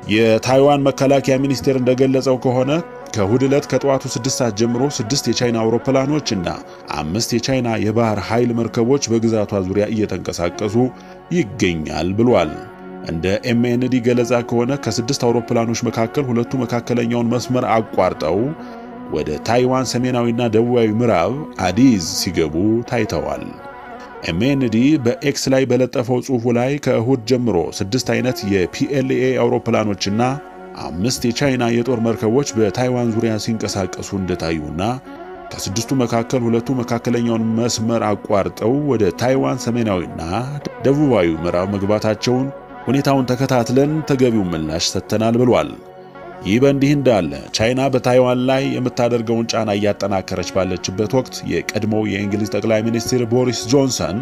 የታይዋን መከላከያ ሚኒስቴር እንደገለጸው ከሆነ ከእሁድ ዕለት ከጠዋቱ 6 ሰዓት ጀምሮ 6 የቻይና አውሮፕላኖች እና 5 የቻይና የባህር ኃይል መርከቦች በግዛቷ ዙሪያ እየተንቀሳቀሱ ይገኛል ብሏል። እንደ MND ገለጻ ከሆነ ከ6 አውሮፕላኖች መካከል 2ቱ መካከለኛውን መስመር አቋርጠው ወደ ታይዋን ሰሜናዊና ደቡባዊ ምዕራብ አዲዝ ሲገቡ ታይተዋል። MND በኤክስ ላይ በለጠፈው ጽሑፉ ላይ ከእሁድ ጀምሮ 6 አይነት የ PLA አውሮፕላኖችና 5 የቻይና የጦር መርከቦች በታይዋን ዙሪያ ሲንቀሳቀሱ እንደታዩና ከስድስቱ መካከል 2ቱ መካከለኛውን መስመር አቋርጠው ወደ ታይዋን ሰሜናዊና ደቡባዊ ምዕራብ መግባታቸውን ሁኔታውን ተከታትለን ተገቢው ምላሽ ሰጥተናል ብሏል። ይህ በእንዲህ እንዳለ ቻይና በታይዋን ላይ የምታደርገውን ጫና እያጠናከረች ባለችበት ወቅት የቀድሞው የእንግሊዝ ጠቅላይ ሚኒስትር ቦሪስ ጆንሰን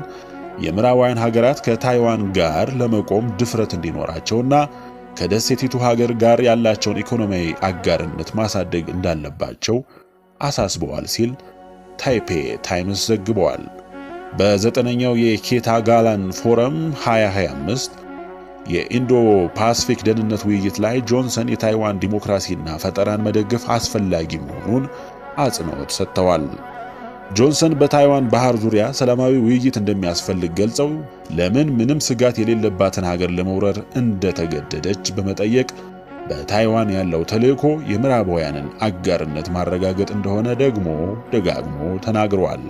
የምዕራባውያን ሀገራት ከታይዋን ጋር ለመቆም ድፍረት እንዲኖራቸውና ከደሴቲቱ ሀገር ጋር ያላቸውን ኢኮኖሚያዊ አጋርነት ማሳደግ እንዳለባቸው አሳስበዋል ሲል ታይፔ ታይምስ ዘግቧል። በ9ኛው የኬታጋላን ፎረም 2025 የኢንዶ ፓሲፊክ ደህንነት ውይይት ላይ ጆንሰን የታይዋን ዲሞክራሲና ፈጠራን መደገፍ አስፈላጊ መሆኑን አጽንኦት ሰጥተዋል። ጆንሰን በታይዋን ባህር ዙሪያ ሰላማዊ ውይይት እንደሚያስፈልግ ገልጸው ለምን ምንም ስጋት የሌለባትን ሀገር ለመውረር እንደተገደደች በመጠየቅ በታይዋን ያለው ተልዕኮ የምዕራባውያንን አጋርነት ማረጋገጥ እንደሆነ ደግሞ ደጋግሞ ተናግረዋል።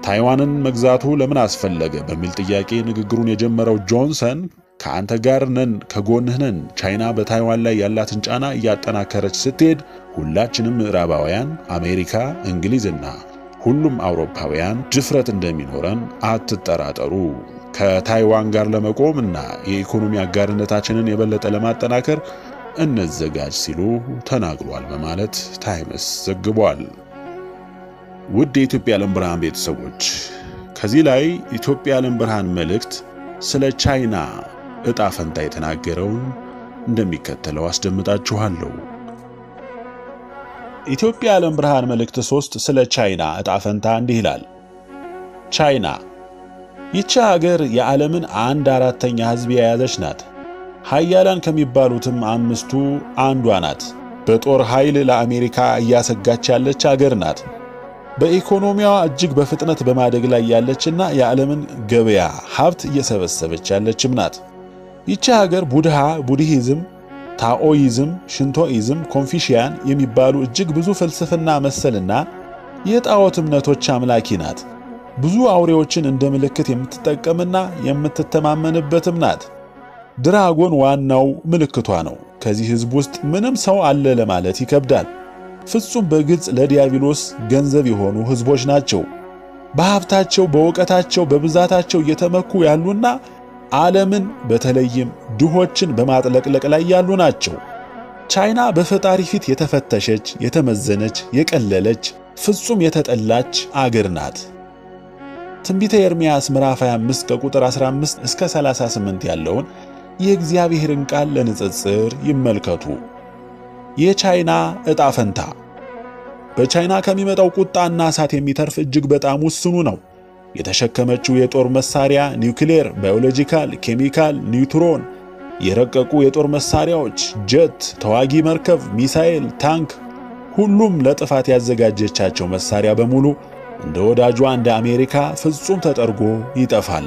ታይዋንን መግዛቱ ለምን አስፈለገ በሚል ጥያቄ ንግግሩን የጀመረው ጆንሰን ከአንተ ጋር ነን፣ ከጎንህ ነን፣ ቻይና በታይዋን ላይ ያላትን ጫና እያጠናከረች ስትሄድ ሁላችንም ምዕራባውያን፣ አሜሪካ፣ እንግሊዝና ሁሉም አውሮፓውያን ድፍረት እንደሚኖረን አትጠራጠሩ። ከታይዋን ጋር ለመቆምና የኢኮኖሚ አጋርነታችንን የበለጠ ለማጠናከር እንዘጋጅ ሲሉ ተናግሯል በማለት ታይምስ ዘግቧል። ውድ የኢትዮጵያ ዓለም ብርሃን ቤተሰቦች፣ ከዚህ ላይ ኢትዮጵያ ዓለም ብርሃን መልእክት ስለ ቻይና እጣ ፈንታ የተናገረውን እንደሚከተለው አስደምጣችኋለሁ። ኢትዮጵያ ዓለም ብርሃን መልእክት 3 ስለ ቻይና እጣ ፈንታ እንዲህ ይላል። ቻይና ይቺ ሀገር የዓለምን 1/4 ሕዝብ የያዘች ናት። ሀያላን ከሚባሉትም 5ቱ አንዷ ናት። በጦር ኃይል ለአሜሪካ እያሰጋች ያለች ሀገር ናት። በኢኮኖሚዋ እጅግ በፍጥነት በማደግ ላይ ያለችና የዓለምን ገበያ ሀብት እየሰበሰበች ያለችም ናት። ይቺ ሀገር ቡድሃ፣ ቡድሂዝም፣ ታኦይዝም፣ ሽንቶኢዝም፣ ኮንፊሽያን የሚባሉ እጅግ ብዙ ፍልስፍና መሰልና የጣዖት እምነቶች አምላኪ ናት። ብዙ አውሬዎችን እንደ ምልክት የምትጠቀምና የምትተማመንበትም ናት። ድራጎን ዋናው ምልክቷ ነው። ከዚህ ሕዝብ ውስጥ ምንም ሰው አለ ለማለት ይከብዳል። ፍጹም በግልጽ ለዲያብሎስ ገንዘብ የሆኑ ሕዝቦች ናቸው። በሀብታቸው፣ በእውቀታቸው፣ በብዛታቸው እየተመኩ ያሉና ዓለምን በተለይም ድሆችን በማጥለቅለቅ ላይ ያሉ ናቸው። ቻይና በፈጣሪ ፊት የተፈተሸች፣ የተመዘነች፣ የቀለለች፣ ፍጹም የተጠላች አገር ናት። ትንቢተ ኤርምያስ ምዕራፍ 25 ከቁጥር 15 እስከ 38 ያለውን የእግዚአብሔርን ቃል ለንጽጽር ይመልከቱ። የቻይና ዕጣ ፈንታ። በቻይና ከሚመጣው ቁጣና እሳት የሚተርፍ እጅግ በጣም ውስኑ ነው። የተሸከመችው የጦር መሳሪያ ኒውክሌር፣ ባዮሎጂካል፣ ኬሚካል፣ ኒውትሮን፣ የረቀቁ የጦር መሳሪያዎች፣ ጀት፣ ተዋጊ መርከብ፣ ሚሳኤል፣ ታንክ፣ ሁሉም ለጥፋት ያዘጋጀቻቸው መሳሪያ በሙሉ እንደ ወዳጇ እንደ አሜሪካ ፍጹም ተጠርጎ ይጠፋል።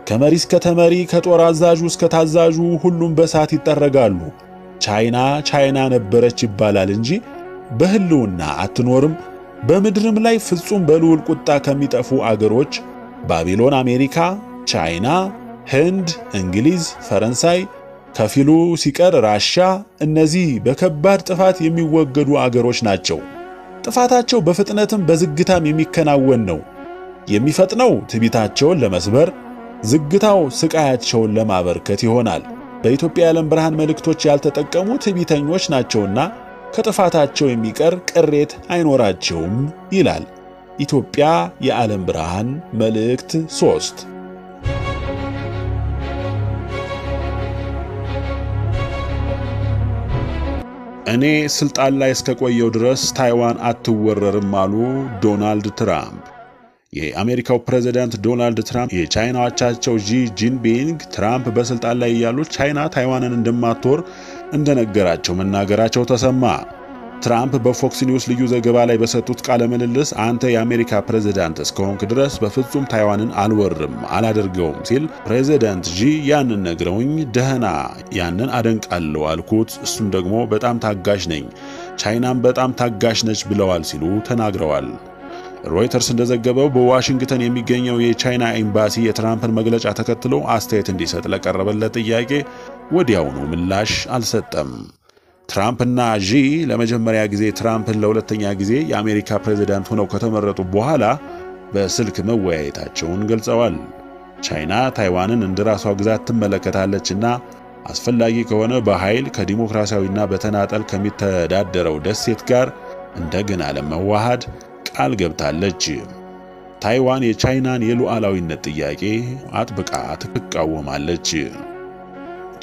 ከመሪ እስከ ተመሪ፣ ከጦር አዛዡ እስከ ታዛዡ ሁሉም በእሳት ይጠረጋሉ። ቻይና ቻይና ነበረች ይባላል እንጂ በህልውና አትኖርም። በምድርም ላይ ፍጹም በልዑል ቁጣ ከሚጠፉ አገሮች ባቢሎን፣ አሜሪካ፣ ቻይና፣ ህንድ፣ እንግሊዝ፣ ፈረንሳይ፣ ከፊሉ ሲቀር ራሻ፣ እነዚህ በከባድ ጥፋት የሚወገዱ አገሮች ናቸው። ጥፋታቸው በፍጥነትም በዝግታም የሚከናወን ነው። የሚፈጥነው ትዕቢታቸውን ለመስበር፣ ዝግታው ስቃያቸውን ለማበርከት ይሆናል። በኢትዮጵያ የዓለም ብርሃን መልእክቶች ያልተጠቀሙ ትዕቢተኞች ናቸውና ከጥፋታቸው የሚቀር ቅሬት አይኖራቸውም ይላል ኢትዮጵያ የዓለም ብርሃን መልእክት 3። እኔ ስልጣን ላይ እስከቆየው ድረስ ታይዋን አትወረርም አሉ ዶናልድ ትራምፕ። የአሜሪካው ፕሬዝዳንት ዶናልድ ትራምፕ የቻይና አቻቸው ዢ ጂንፒንግ ትራምፕ በስልጣን ላይ እያሉ ቻይና ታይዋንን እንደማትወር እንደነገራቸው መናገራቸው ተሰማ። ትራምፕ በፎክስ ኒውስ ልዩ ዘገባ ላይ በሰጡት ቃለ ምልልስ አንተ የአሜሪካ ፕሬዝዳንት እስከሆንክ ድረስ በፍጹም ታይዋንን አልወርም፣ አላደርገውም ሲል ፕሬዝዳንት ዢ ያንን ነግረውኝ ደህና ያንን አደንቃለሁ አልኩት። እሱም ደግሞ በጣም ታጋሽ ነኝ፣ ቻይናም በጣም ታጋሽ ነች ብለዋል ሲሉ ተናግረዋል። ሮይተርስ እንደዘገበው በዋሽንግተን የሚገኘው የቻይና ኤምባሲ የትራምፕን መግለጫ ተከትሎ አስተያየት እንዲሰጥ ለቀረበለት ጥያቄ ወዲያውኑ ምላሽ አልሰጠም። ትራምፕና ዢ ለመጀመሪያ ጊዜ ትራምፕን ለሁለተኛ ጊዜ የአሜሪካ ፕሬዝዳንት ሆነው ከተመረጡ በኋላ በስልክ መወያየታቸውን ገልጸዋል። ቻይና ታይዋንን እንደራሷ ግዛት ትመለከታለችና አስፈላጊ ከሆነ በኃይል ከዲሞክራሲያዊና በተናጠል ከሚተዳደረው ደሴት ጋር እንደገና ለመዋሃድ ቃል ገብታለች። ታይዋን የቻይናን የሉዓላዊነት ጥያቄ አጥብቃ ትቃወማለች።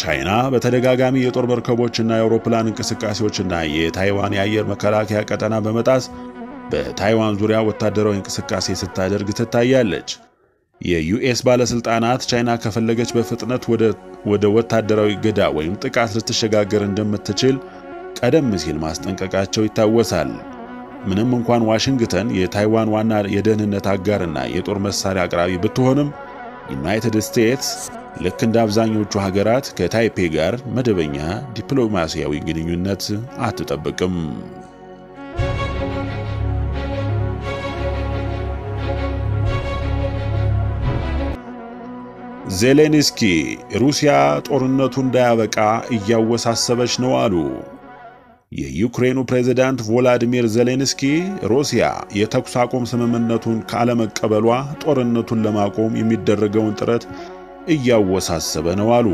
ቻይና በተደጋጋሚ የጦር መርከቦችና የአውሮፕላን እንቅስቃሴዎችና የታይዋን የአየር መከላከያ ቀጠና በመጣስ በታይዋን ዙሪያ ወታደራዊ እንቅስቃሴ ስታደርግ ትታያለች። የዩኤስ ባለስልጣናት ቻይና ከፈለገች በፍጥነት ወደ ወታደራዊ ገዳ ወይም ጥቃት ልትሸጋገር እንደምትችል ቀደም ሲል ማስጠንቀቃቸው ይታወሳል። ምንም እንኳን ዋሽንግተን የታይዋን ዋና የደህንነት አጋርና የጦር መሳሪያ አቅራቢ ብትሆንም ዩናይትድ ስቴትስ ልክ እንደ አብዛኞቹ ሀገራት ከታይፔ ጋር መደበኛ ዲፕሎማሲያዊ ግንኙነት አትጠብቅም። ዜሌንስኪ ሩሲያ ጦርነቱ እንዳያበቃ እያወሳሰበች ነው አሉ። የዩክሬኑ ፕሬዝዳንት ቮላዲሚር ዜሌንስኪ ሩሲያ የተኩስ አቁም ስምምነቱን ካለመቀበሏ ጦርነቱን ለማቆም የሚደረገውን ጥረት እያወሳሰበ ነው አሉ።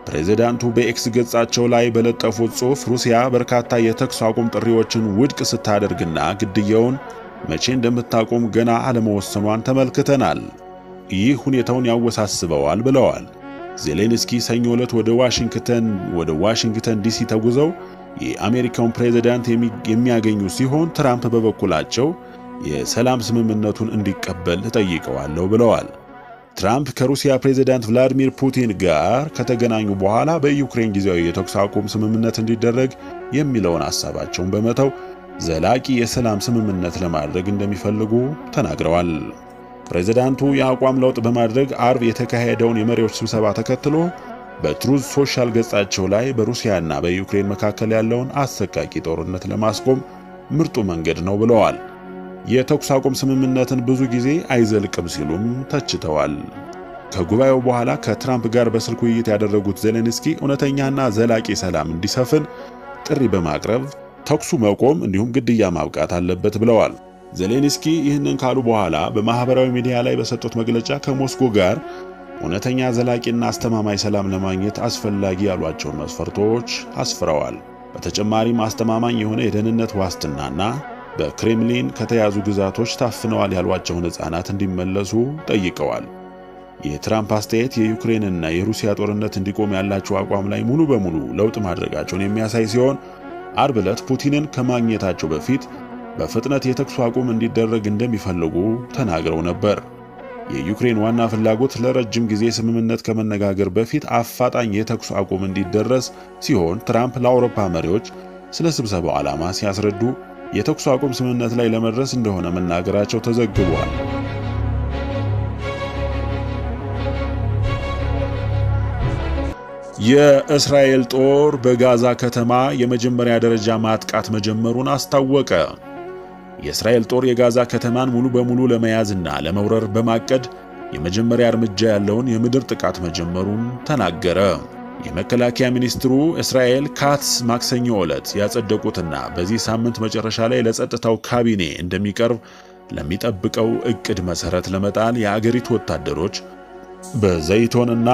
ፕሬዝዳንቱ በኤክስ ገጻቸው ላይ በለጠፉት ጽሑፍ ሩሲያ በርካታ የተኩስ አቁም ጥሪዎችን ውድቅ ስታደርግና ግድያውን መቼ እንደምታቆም ገና አለመወሰኗን ተመልክተናል። ይህ ሁኔታውን ያወሳስበዋል ብለዋል። ዜሌንስኪ ሰኞ ዕለት ወደ ዋሽንግተን ዲሲ ተጉዘው የአሜሪካውን ፕሬዝዳንት የሚያገኙ ሲሆን ትራምፕ በበኩላቸው የሰላም ስምምነቱን እንዲቀበል እጠይቀዋለሁ ብለዋል። ትራምፕ ከሩሲያ ፕሬዝዳንት ቭላዲሚር ፑቲን ጋር ከተገናኙ በኋላ በዩክሬን ጊዜያዊ የተኩስ አቁም ስምምነት እንዲደረግ የሚለውን ሐሳባቸውን በመተው ዘላቂ የሰላም ስምምነት ለማድረግ እንደሚፈልጉ ተናግረዋል። ፕሬዝዳንቱ የአቋም ለውጥ በማድረግ አርብ የተካሄደውን የመሪዎች ስብሰባ ተከትሎ በትሩዝ ሶሻል ገጻቸው ላይ በሩሲያና በዩክሬን መካከል ያለውን አሰቃቂ ጦርነት ለማስቆም ምርጡ መንገድ ነው ብለዋል። የተኩስ አቁም ስምምነትን ብዙ ጊዜ አይዘልቅም ሲሉም ተችተዋል። ከጉባኤው በኋላ ከትራምፕ ጋር በስልክ ውይይት ያደረጉት ዜሌንስኪ እውነተኛና ዘላቂ ሰላም እንዲሰፍን ጥሪ በማቅረብ ተኩሱ መቆም እንዲሁም ግድያ ማብቃት አለበት ብለዋል። ዜሌንስኪ ይህንን ካሉ በኋላ በማህበራዊ ሚዲያ ላይ በሰጡት መግለጫ ከሞስኮ ጋር እውነተኛ ዘላቂና አስተማማኝ ሰላም ለማግኘት አስፈላጊ ያሏቸውን መስፈርቶች አስፍረዋል። በተጨማሪም አስተማማኝ የሆነ የደህንነት ዋስትናና በክሬምሊን ከተያዙ ግዛቶች ታፍነዋል ያሏቸውን ሕፃናት እንዲመለሱ ጠይቀዋል። የትራምፕ አስተያየት የዩክሬንና የሩሲያ ጦርነት እንዲቆም ያላቸው አቋም ላይ ሙሉ በሙሉ ለውጥ ማድረጋቸውን የሚያሳይ ሲሆን፣ አርብ ዕለት ፑቲንን ከማግኘታቸው በፊት በፍጥነት የተኩስ አቁም እንዲደረግ እንደሚፈልጉ ተናግረው ነበር። የዩክሬን ዋና ፍላጎት ለረጅም ጊዜ ስምምነት ከመነጋገር በፊት አፋጣኝ የተኩስ አቁም እንዲደረስ ሲሆን፣ ትራምፕ ለአውሮፓ መሪዎች ስለ ስብሰባው ዓላማ ሲያስረዱ የተኩስ አቁም ስምምነት ላይ ለመድረስ እንደሆነ መናገራቸው ተዘግቧል። የእስራኤል ጦር በጋዛ ከተማ የመጀመሪያ ደረጃ ማጥቃት መጀመሩን አስታወቀ። የእስራኤል ጦር የጋዛ ከተማን ሙሉ በሙሉ ለመያዝና ለመውረር በማቀድ የመጀመሪያ እርምጃ ያለውን የምድር ጥቃት መጀመሩን ተናገረ። የመከላከያ ሚኒስትሩ እስራኤል ካትስ ማክሰኞ ዕለት ያጸደቁትና በዚህ ሳምንት መጨረሻ ላይ ለጸጥታው ካቢኔ እንደሚቀርብ ለሚጠብቀው እቅድ መሰረት ለመጣል የአገሪቱ ወታደሮች በዘይቶንና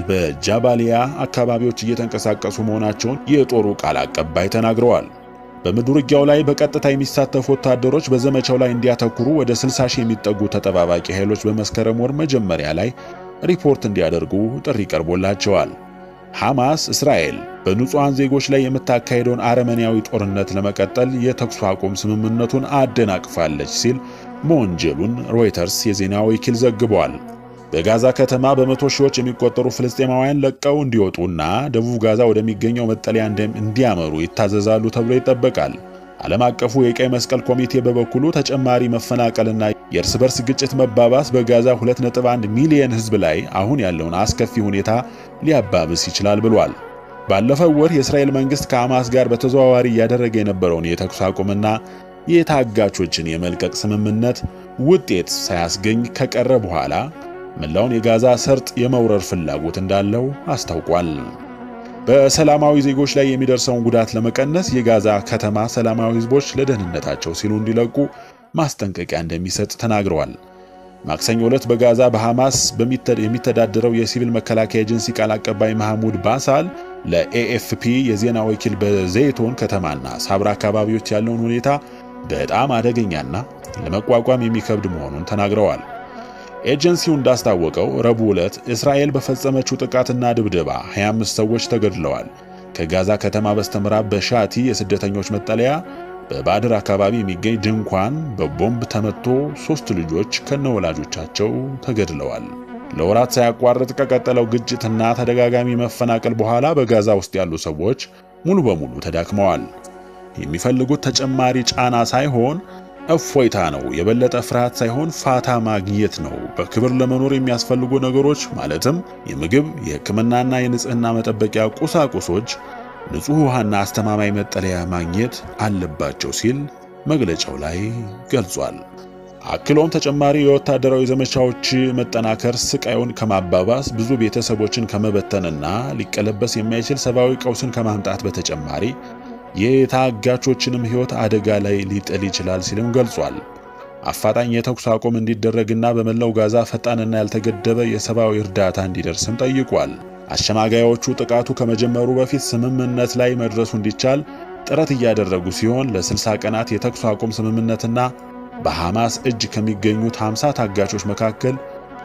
በጃባሊያ አካባቢዎች እየተንቀሳቀሱ መሆናቸውን የጦሩ ቃል አቀባይ ተናግረዋል። በምድር ውጊያው ላይ በቀጥታ የሚሳተፉ ወታደሮች በዘመቻው ላይ እንዲያተኩሩ ወደ 60 ሺህ የሚጠጉ ተጠባባቂ ኃይሎች በመስከረም ወር መጀመሪያ ላይ ሪፖርት እንዲያደርጉ ጥሪ ቀርቦላቸዋል። ሐማስ እስራኤል በንጹሐን ዜጎች ላይ የምታካሄደውን አረመኔያዊ ጦርነት ለመቀጠል የተኩስ አቁም ስምምነቱን አደናቅፋለች ሲል መወንጀሉን ሮይተርስ የዜና ወኪል ዘግቧል። በጋዛ ከተማ በመቶ ሺዎች የሚቆጠሩ ፍልስጤማውያን ለቀው እንዲወጡና ደቡብ ጋዛ ወደሚገኘው መጠለያ እንዲያመሩ ይታዘዛሉ ተብሎ ይጠበቃል። ዓለም አቀፉ የቀይ መስቀል ኮሚቴ በበኩሉ ተጨማሪ መፈናቀልና የእርስ በርስ ግጭት መባባስ በጋዛ 2.1 ሚሊዮን ሕዝብ ላይ አሁን ያለውን አስከፊ ሁኔታ ሊያባብስ ይችላል ብሏል። ባለፈው ወር የእስራኤል መንግስት ከሐማስ ጋር በተዘዋዋሪ እያደረገ የነበረውን የተኩስ አቁምና የታጋቾችን የመልቀቅ ስምምነት ውጤት ሳያስገኝ ከቀረ በኋላ መላውን የጋዛ ሰርጥ የመውረር ፍላጎት እንዳለው አስታውቋል። በሰላማዊ ዜጎች ላይ የሚደርሰውን ጉዳት ለመቀነስ የጋዛ ከተማ ሰላማዊ ህዝቦች ለደህንነታቸው ሲሉ እንዲለቁ ማስጠንቀቂያ እንደሚሰጥ ተናግረዋል። ማክሰኞ ዕለት በጋዛ በሐማስ የሚተዳደረው የሲቪል መከላከያ ኤጀንሲ ቃል አቀባይ መሐሙድ ባሳል ለኤኤፍፒ የዜና ወኪል በዘይቶን ከተማና ሳብራ አካባቢዎች ያለውን ሁኔታ በጣም አደገኛና ለመቋቋም የሚከብድ መሆኑን ተናግረዋል። ኤጀንሲው እንዳስታወቀው ረቡዕ ዕለት እስራኤል በፈጸመችው ጥቃትና ድብደባ 25 ሰዎች ተገድለዋል። ከጋዛ ከተማ በስተምዕራብ በሻቲ የስደተኞች መጠለያ በባድር አካባቢ የሚገኝ ድንኳን በቦምብ ተመቶ 3 ልጆች ከነወላጆቻቸው ተገድለዋል። ለወራት ሳያቋርጥ ከቀጠለው ግጭትና ተደጋጋሚ መፈናቀል በኋላ በጋዛ ውስጥ ያሉ ሰዎች ሙሉ በሙሉ ተዳክመዋል። የሚፈልጉት ተጨማሪ ጫና ሳይሆን እፎይታ ነው። የበለጠ ፍርሃት ሳይሆን ፋታ ማግኘት ነው። በክብር ለመኖር የሚያስፈልጉ ነገሮች ማለትም የምግብ፣ የሕክምናና የንጽህና መጠበቂያ ቁሳቁሶች፣ ንጹህ ውሃና አስተማማኝ መጠለያ ማግኘት አለባቸው ሲል መግለጫው ላይ ገልጿል። አክሎም ተጨማሪ የወታደራዊ ዘመቻዎች መጠናከር ስቃዩን ከማባባስ፣ ብዙ ቤተሰቦችን ከመበተንና ሊቀለበስ የማይችል ሰብአዊ ቀውስን ከማምጣት በተጨማሪ የታጋቾችንም ሕይወት አደጋ ላይ ሊጥል ይችላል ሲልም ገልጿል። አፋጣኝ የተኩስ አቁም እንዲደረግና በመላው ጋዛ ፈጣንና ያልተገደበ የሰብአዊ እርዳታ እንዲደርስም ጠይቋል። አሸማጋዮቹ ጥቃቱ ከመጀመሩ በፊት ስምምነት ላይ መድረሱ እንዲቻል ጥረት እያደረጉ ሲሆን ለ60 ቀናት የተኩስ አቁም ስምምነትና በሐማስ እጅ ከሚገኙት 50 ታጋቾች መካከል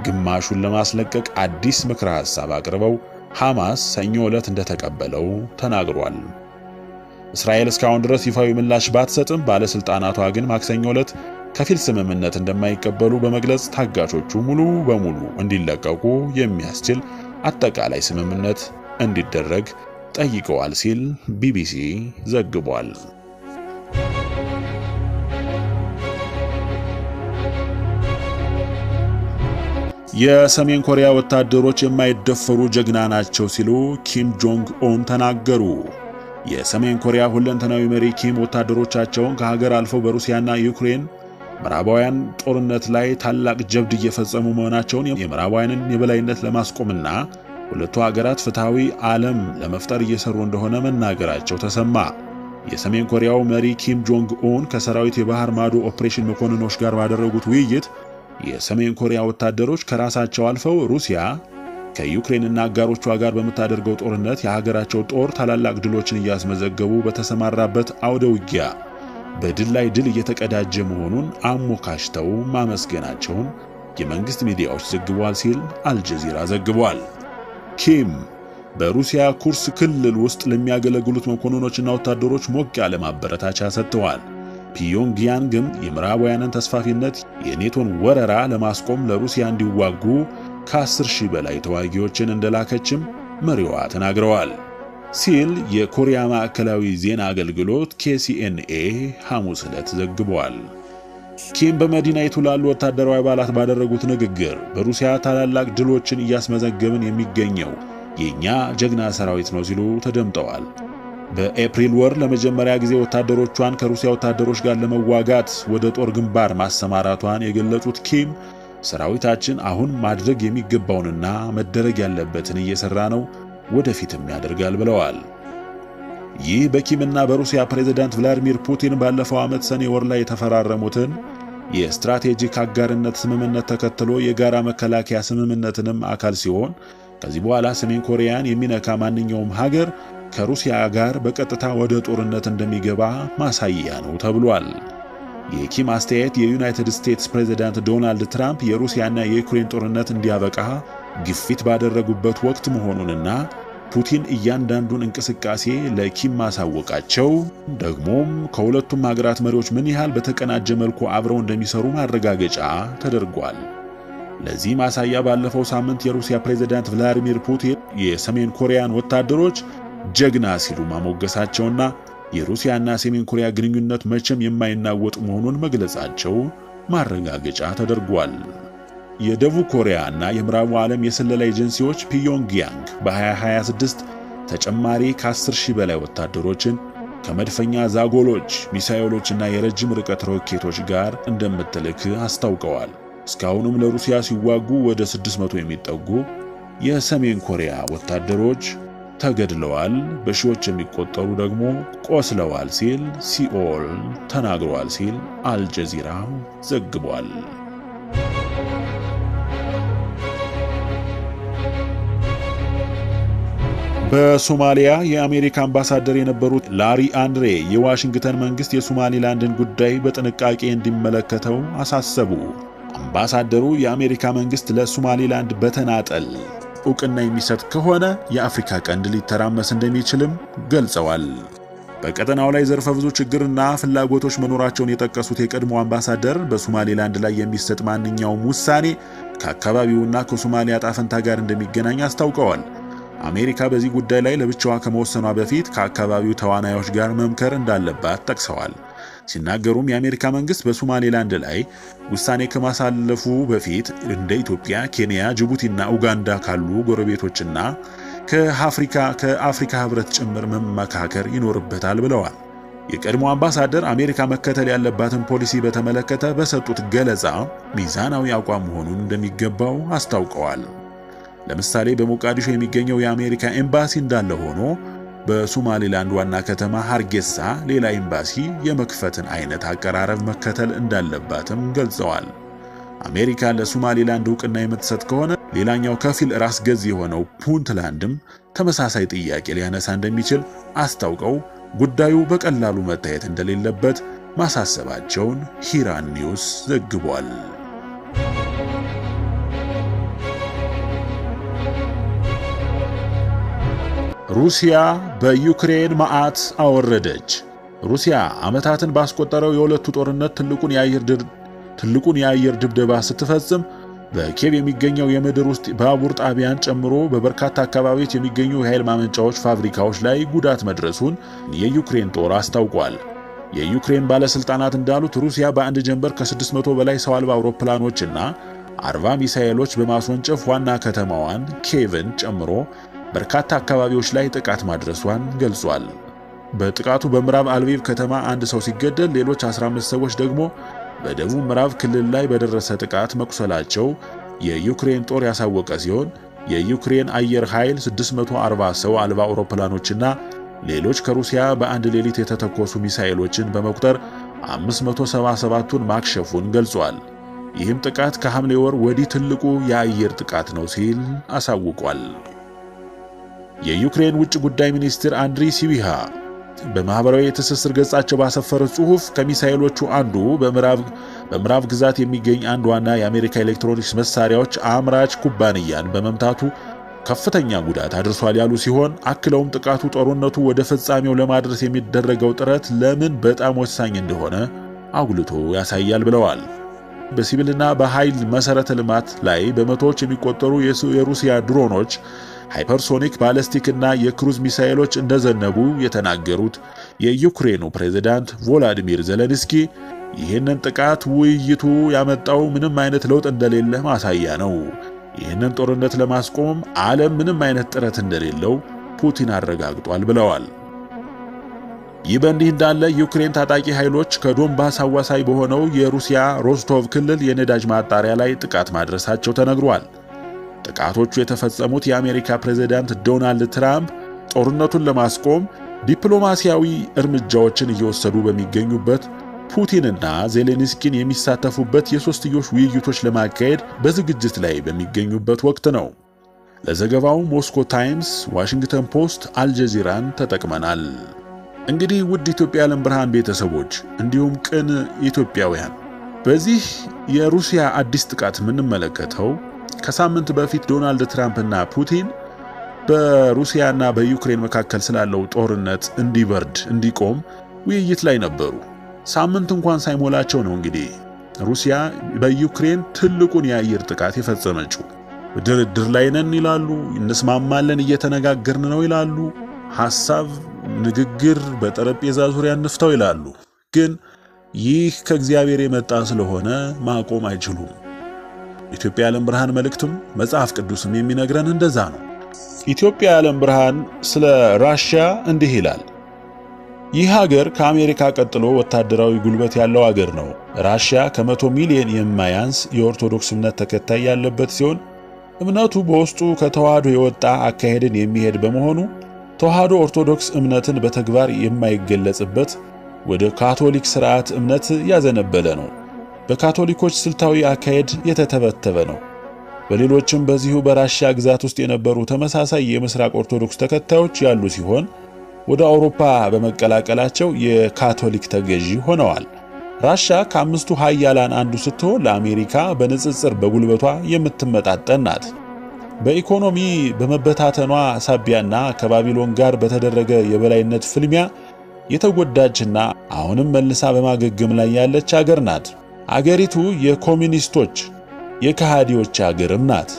ግማሹን ለማስለቀቅ አዲስ ምክረ ሐሳብ አቅርበው ሐማስ ሰኞ ዕለት እንደተቀበለው ተናግሯል። እስራኤል እስካሁን ድረስ ይፋዊ ምላሽ ባትሰጥም ባለስልጣናቷ ግን ማክሰኞ ዕለት ከፊል ስምምነት እንደማይቀበሉ በመግለጽ ታጋቾቹ ሙሉ በሙሉ እንዲለቀቁ የሚያስችል አጠቃላይ ስምምነት እንዲደረግ ጠይቀዋል ሲል ቢቢሲ ዘግቧል። የሰሜን ኮሪያ ወታደሮች የማይደፈሩ ጀግና ናቸው ሲሉ ኪም ጆንግ ኡን ተናገሩ። የሰሜን ኮሪያ ሁለንተናዊ መሪ ኪም ወታደሮቻቸውን ከሀገር አልፈው በሩሲያና ዩክሬን ምዕራባውያን ጦርነት ላይ ታላቅ ጀብድ እየፈጸሙ መሆናቸውን የምዕራባውያንን የበላይነት ለማስቆምና ሁለቱ ሀገራት ፍትሃዊ ዓለም ለመፍጠር እየሰሩ እንደሆነ መናገራቸው ተሰማ። የሰሜን ኮሪያው መሪ ኪም ጆንግ ኡን ከሰራዊት የባህር ማዶ ኦፕሬሽን መኮንኖች ጋር ባደረጉት ውይይት የሰሜን ኮሪያ ወታደሮች ከራሳቸው አልፈው ሩሲያ ከዩክሬንና አጋሮቿ ጋር በምታደርገው ጦርነት የሀገራቸው ጦር ታላላቅ ድሎችን እያስመዘገቡ በተሰማራበት አውደ ውጊያ በድል ላይ ድል እየተቀዳጀ መሆኑን አሞካሽተው ማመስገናቸውን የመንግስት ሚዲያዎች ዘግቧል ሲል አልጀዚራ ዘግቧል። ኪም በሩሲያ ኩርስ ክልል ውስጥ ለሚያገለግሉት መኮንኖችና ወታደሮች ሞቅ ያለ ማበረታቻ ሰጥተዋል። ፒዮንግያንግም የምዕራባውያንን ተስፋፊነት የኔቶን ወረራ ለማስቆም ለሩሲያ እንዲዋጉ ከ10,000 በላይ ተዋጊዎችን እንደላከችም መሪዋ ተናግረዋል ሲል የኮሪያ ማዕከላዊ ዜና አገልግሎት KCNA ሐሙስ ዕለት ዘግቧል። ኪም በመዲናይቱ ላሉ ወታደራዊ አባላት ባደረጉት ንግግር በሩሲያ ታላላቅ ድሎችን እያስመዘገብን የሚገኘው የኛ ጀግና ሰራዊት ነው ሲሉ ተደምጠዋል። በኤፕሪል ወር ለመጀመሪያ ጊዜ ወታደሮቿን ከሩሲያ ወታደሮች ጋር ለመዋጋት ወደ ጦር ግንባር ማሰማራቷን የገለጹት ኪም ሰራዊታችን አሁን ማድረግ የሚገባውንና መደረግ ያለበትን እየሰራ ነው፣ ወደፊትም ያደርጋል ብለዋል። ይህ በኪምና በሩሲያ ፕሬዝዳንት ቭላዲሚር ፑቲን ባለፈው ዓመት ሰኔ ወር ላይ የተፈራረሙትን የስትራቴጂክ አጋርነት ስምምነት ተከትሎ የጋራ መከላከያ ስምምነትንም አካል ሲሆን ከዚህ በኋላ ሰሜን ኮሪያን የሚነካ ማንኛውም ሀገር ከሩሲያ ጋር በቀጥታ ወደ ጦርነት እንደሚገባ ማሳያ ነው ተብሏል። የኪም አስተያየት የዩናይትድ ስቴትስ ፕሬዝዳንት ዶናልድ ትራምፕ የሩሲያና የዩክሬን ጦርነት እንዲያበቃ ግፊት ባደረጉበት ወቅት መሆኑንና ፑቲን እያንዳንዱን እንቅስቃሴ ለኪም ማሳወቃቸው ደግሞም ከሁለቱም ሀገራት መሪዎች ምን ያህል በተቀናጀ መልኩ አብረው እንደሚሰሩ ማረጋገጫ ተደርጓል። ለዚህ ማሳያ ባለፈው ሳምንት የሩሲያ ፕሬዝዳንት ቭላዲሚር ፑቲን የሰሜን ኮሪያን ወታደሮች ጀግና ሲሉ ማሞገሳቸውና የሩሲያና ሰሜን ኮሪያ ግንኙነት መቼም የማይናወጥ መሆኑን መግለጻቸው ማረጋገጫ ተደርጓል። የደቡብ ኮሪያ እና የምዕራቡ ዓለም የስለላ ኤጀንሲዎች ፒዮንግያንግ በ2026 ተጨማሪ ከ10,000 በላይ ወታደሮችን ከመድፈኛ ዛጎሎች፣ ሚሳኤሎችና የረጅም ርቀት ሮኬቶች ጋር እንደምትልክ አስታውቀዋል። እስካሁንም ለሩሲያ ሲዋጉ ወደ 600 የሚጠጉ የሰሜን ኮሪያ ወታደሮች ተገድለዋል፣ በሺዎች የሚቆጠሩ ደግሞ ቆስለዋል ሲል ሲኦል ተናግሯል ሲል አልጀዚራ ዘግቧል። በሶማሊያ የአሜሪካ አምባሳደር የነበሩት ላሪ አንድሬ የዋሽንግተን መንግስት የሶማሊላንድን ጉዳይ በጥንቃቄ እንዲመለከተው አሳሰቡ። አምባሳደሩ የአሜሪካ መንግስት ለሶማሊላንድ በተናጠል እውቅና የሚሰጥ ከሆነ የአፍሪካ ቀንድ ሊተራመስ እንደሚችልም ገልጸዋል። በቀጠናው ላይ ዘርፈ ብዙ ችግርና ፍላጎቶች መኖራቸውን የጠቀሱት የቀድሞ አምባሳደር በሶማሊላንድ ላይ የሚሰጥ ማንኛውም ውሳኔ ከአካባቢውና ከሶማሊያ ዕጣ ፈንታ ጋር እንደሚገናኝ አስታውቀዋል። አሜሪካ በዚህ ጉዳይ ላይ ለብቻዋ ከመወሰኗ በፊት ከአካባቢው ተዋናዮች ጋር መምከር እንዳለባት ጠቅሰዋል። ሲናገሩም የአሜሪካ መንግስት በሶማሌላንድ ላይ ውሳኔ ከማሳለፉ በፊት እንደ ኢትዮጵያ፣ ኬንያ፣ ጅቡቲና ኡጋንዳ ካሉ ጎረቤቶችና ከአፍሪካ ህብረት ጭምር መመካከር ይኖርበታል ብለዋል። የቀድሞ አምባሳደር አሜሪካ መከተል ያለባትን ፖሊሲ በተመለከተ በሰጡት ገለጻ ሚዛናዊ አቋም መሆኑን እንደሚገባው አስታውቀዋል። ለምሳሌ በሞቃዲሾ የሚገኘው የአሜሪካ ኤምባሲ እንዳለ ሆኖ በሶማሊላንድ ዋና ከተማ ሃርጌሳ ሌላ ኤምባሲ የመክፈትን አይነት አቀራረብ መከተል እንዳለባትም ገልጸዋል። አሜሪካ ለሶማሊላንድ እውቅና የምትሰጥ ከሆነ ሌላኛው ከፊል ራስ ገዝ የሆነው ፑንትላንድም ተመሳሳይ ጥያቄ ሊያነሳ እንደሚችል አስታውቀው ጉዳዩ በቀላሉ መታየት እንደሌለበት ማሳሰባቸውን ሂራን ኒውስ ዘግቧል። ሩሲያ በዩክሬን መዓት አወረደች። ሩሲያ ዓመታትን ባስቆጠረው የሁለቱ ጦርነት ትልቁን የአየር ድብደባ ስትፈጽም በኬቭ የሚገኘው የምድር ውስጥ ባቡር ጣቢያን ጨምሮ በበርካታ አካባቢዎች የሚገኙ የኃይል ማመንጫዎች ፋብሪካዎች ላይ ጉዳት መድረሱን የዩክሬን ጦር አስታውቋል። የዩክሬን ባለስልጣናት እንዳሉት ሩሲያ በአንድ ጀንበር ከ600 በላይ ሰው አልባ አውሮፕላኖችና 40 ሚሳኤሎች በማስወንጨፍ ዋና ከተማዋን ኬቭን ጨምሮ በርካታ አካባቢዎች ላይ ጥቃት ማድረሷን ገልጿል። በጥቃቱ በምዕራብ አልቪቭ ከተማ አንድ ሰው ሲገደል ሌሎች 15 ሰዎች ደግሞ በደቡብ ምዕራብ ክልል ላይ በደረሰ ጥቃት መቁሰላቸው የዩክሬን ጦር ያሳወቀ ሲሆን የዩክሬን አየር ኃይል 640 ሰው አልባ አውሮፕላኖችና ሌሎች ከሩሲያ በአንድ ሌሊት የተተኮሱ ሚሳኤሎችን በመቁጠር 577ቱን ማክሸፉን ገልጿል። ይህም ጥቃት ከሐምሌ ወር ወዲህ ትልቁ የአየር ጥቃት ነው ሲል አሳውቋል። የዩክሬን ውጭ ጉዳይ ሚኒስትር አንድሪ ሲቢሃ በማህበራዊ የትስስር ገጻቸው ባሰፈሩት ጽሑፍ ከሚሳኤሎቹ አንዱ በምዕራብ ግዛት የሚገኝ አንድ ዋና የአሜሪካ ኤሌክትሮኒክስ መሳሪያዎች አምራች ኩባንያን በመምታቱ ከፍተኛ ጉዳት አድርሷል ያሉ ሲሆን አክለውም ጥቃቱ ጦርነቱ ወደ ፍጻሜው ለማድረስ የሚደረገው ጥረት ለምን በጣም ወሳኝ እንደሆነ አጉልቶ ያሳያል ብለዋል። በሲቪልና በኃይል መሰረተ ልማት ላይ በመቶዎች የሚቆጠሩ የሩሲያ ድሮኖች፣ ሃይፐርሶኒክ፣ ባለስቲክ እና የክሩዝ ሚሳኤሎች እንደዘነቡ የተናገሩት የዩክሬኑ ፕሬዝዳንት ቮላዲሚር ዜሌንስኪ ይህንን ጥቃት ውይይቱ ያመጣው ምንም አይነት ለውጥ እንደሌለ ማሳያ ነው። ይህንን ጦርነት ለማስቆም ዓለም ምንም አይነት ጥረት እንደሌለው ፑቲን አረጋግጧል ብለዋል። ይህ በእንዲህ እንዳለ ዩክሬን ታጣቂ ኃይሎች ከዶንባስ አዋሳኝ በሆነው የሩሲያ ሮስቶቭ ክልል የነዳጅ ማጣሪያ ላይ ጥቃት ማድረሳቸው ተነግሯል። ጥቃቶቹ የተፈጸሙት የአሜሪካ ፕሬዝዳንት ዶናልድ ትራምፕ ጦርነቱን ለማስቆም ዲፕሎማሲያዊ እርምጃዎችን እየወሰዱ በሚገኙበት ፑቲንና ዜሌንስኪን የሚሳተፉበት የሶስትዮሽ ውይይቶች ለማካሄድ በዝግጅት ላይ በሚገኙበት ወቅት ነው። ለዘገባው ሞስኮ ታይምስ፣ ዋሽንግተን ፖስት፣ አልጀዚራን ተጠቅመናል። እንግዲህ ውድ ኢትዮጵያ የዓለም ብርሃን ቤተሰቦች እንዲሁም ቅን ኢትዮጵያውያን፣ በዚህ የሩሲያ አዲስ ጥቃት የምንመለከተው ከሳምንት በፊት ዶናልድ ትራምፕና ፑቲን በሩሲያና በዩክሬን መካከል ስላለው ጦርነት እንዲበርድ እንዲቆም ውይይት ላይ ነበሩ። ሳምንት እንኳን ሳይሞላቸው ነው እንግዲህ ሩሲያ በዩክሬን ትልቁን የአየር ጥቃት የፈጸመችው። ድርድር ላይ ነን ይላሉ፣ እንስማማለን፣ እየተነጋገርን ነው ይላሉ፣ ሐሳብ ንግግር በጠረጴዛ ዙሪያ እንፍታው ይላሉ። ግን ይህ ከእግዚአብሔር የመጣ ስለሆነ ማቆም አይችሉም። ኢትዮጵያ የዓለም ብርሃን መልእክትም መጽሐፍ ቅዱስም የሚነግረን እንደዛ ነው። ኢትዮጵያ የዓለም ብርሃን ስለ ራሽያ እንዲህ ይላል። ይህ ሀገር ከአሜሪካ ቀጥሎ ወታደራዊ ጉልበት ያለው ሀገር ነው። ራሽያ ከ100 ሚሊዮን የማያንስ የኦርቶዶክስ እምነት ተከታይ ያለበት ሲሆን እምነቱ በውስጡ ከተዋህዶ የወጣ አካሄድን የሚሄድ በመሆኑ ተዋህዶ ኦርቶዶክስ እምነትን በተግባር የማይገለጽበት ወደ ካቶሊክ ስርዓት እምነት ያዘነበለ ነው። በካቶሊኮች ስልታዊ አካሄድ የተተበተበ ነው። በሌሎችም በዚሁ በራሽያ ግዛት ውስጥ የነበሩ ተመሳሳይ የምስራቅ ኦርቶዶክስ ተከታዮች ያሉ ሲሆን ወደ አውሮፓ በመቀላቀላቸው የካቶሊክ ተገዢ ሆነዋል። ራሽያ ከአምስቱ ሀያላን አንዱ ስትሆን ለአሜሪካ በንጽጽር በጉልበቷ የምትመጣጠን ናት። በኢኮኖሚ በመበታተኗ ሳቢያና ከባቢሎን ጋር በተደረገ የበላይነት ፍልሚያ የተጎዳችና አሁንም መልሳ በማገገም ላይ ያለች አገር ናት። አገሪቱ የኮሚኒስቶች የከሃዲዎች አገርም ናት።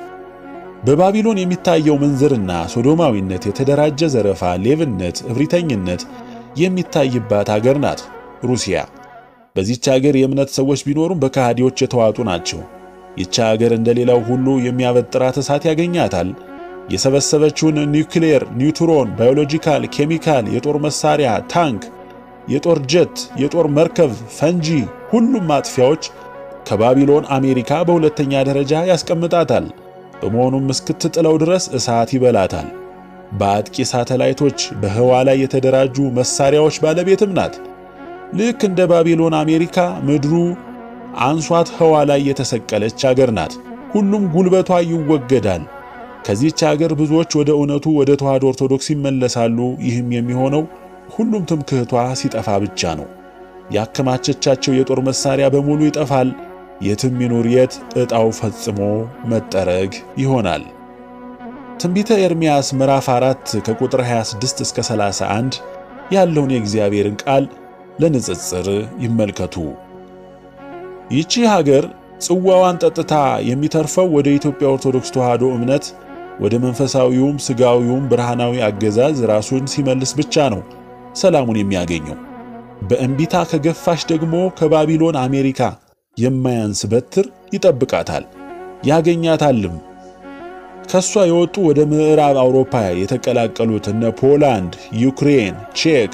በባቢሎን የሚታየው ምንዝርና፣ ሶዶማዊነት፣ የተደራጀ ዘረፋ፣ ሌብነት፣ እብሪተኝነት የሚታይባት አገር ናት ሩሲያ። በዚች አገር የእምነት ሰዎች ቢኖሩም በከሃዲዎች የተዋጡ ናቸው። ይቺ አገር እንደሌላው ሁሉ የሚያበጥራት እሳት ያገኛታል። የሰበሰበችውን ኒውክሌር፣ ኒውትሮን፣ ባዮሎጂካል፣ ኬሚካል፣ የጦር መሳሪያ፣ ታንክ፣ የጦር ጀት፣ የጦር መርከብ፣ ፈንጂ፣ ሁሉም ማጥፊያዎች ከባቢሎን አሜሪካ በሁለተኛ ደረጃ ያስቀምጣታል። በመሆኑም እስክትጥለው ድረስ እሳት ይበላታል። በአጥቂ ሳተላይቶች፣ በህዋ ላይ የተደራጁ መሳሪያዎች ባለቤትም ናት። ልክ እንደ ባቢሎን አሜሪካ ምድሩ አንሷት ህዋ ላይ የተሰቀለች አገር ናት። ሁሉም ጉልበቷ ይወገዳል። ከዚህች አገር ብዙዎች ወደ እውነቱ ወደ ተዋህዶ ኦርቶዶክስ ይመለሳሉ። ይህም የሚሆነው ሁሉም ትምክህቷ ሲጠፋ ብቻ ነው። ያከማቸቻቸው የጦር መሳሪያ በሙሉ ይጠፋል። የትም ይኑር የት ዕጣው ፈጽሞ መጠረግ ይሆናል። ትንቢተ ኤርምያስ ምዕራፍ 4 ከቁጥር 26 እስከ 31 ያለውን የእግዚአብሔርን ቃል ለንጽጽር ይመልከቱ። ይቺ ሀገር ጽዋዋን ጠጥታ የሚተርፈው ወደ ኢትዮጵያ ኦርቶዶክስ ተዋህዶ እምነት ወደ መንፈሳዊውም ስጋዊውም ብርሃናዊ አገዛዝ ራሱን ሲመልስ ብቻ ነው ሰላሙን የሚያገኘው። በእንቢታ ከገፋሽ ደግሞ ከባቢሎን አሜሪካ የማያንስ በትር ይጠብቃታል፣ ያገኛታልም። ከሷ የወጡ ወደ ምዕራብ አውሮፓ የተቀላቀሉት እነ ፖላንድ፣ ዩክሬን፣ ቼክ፣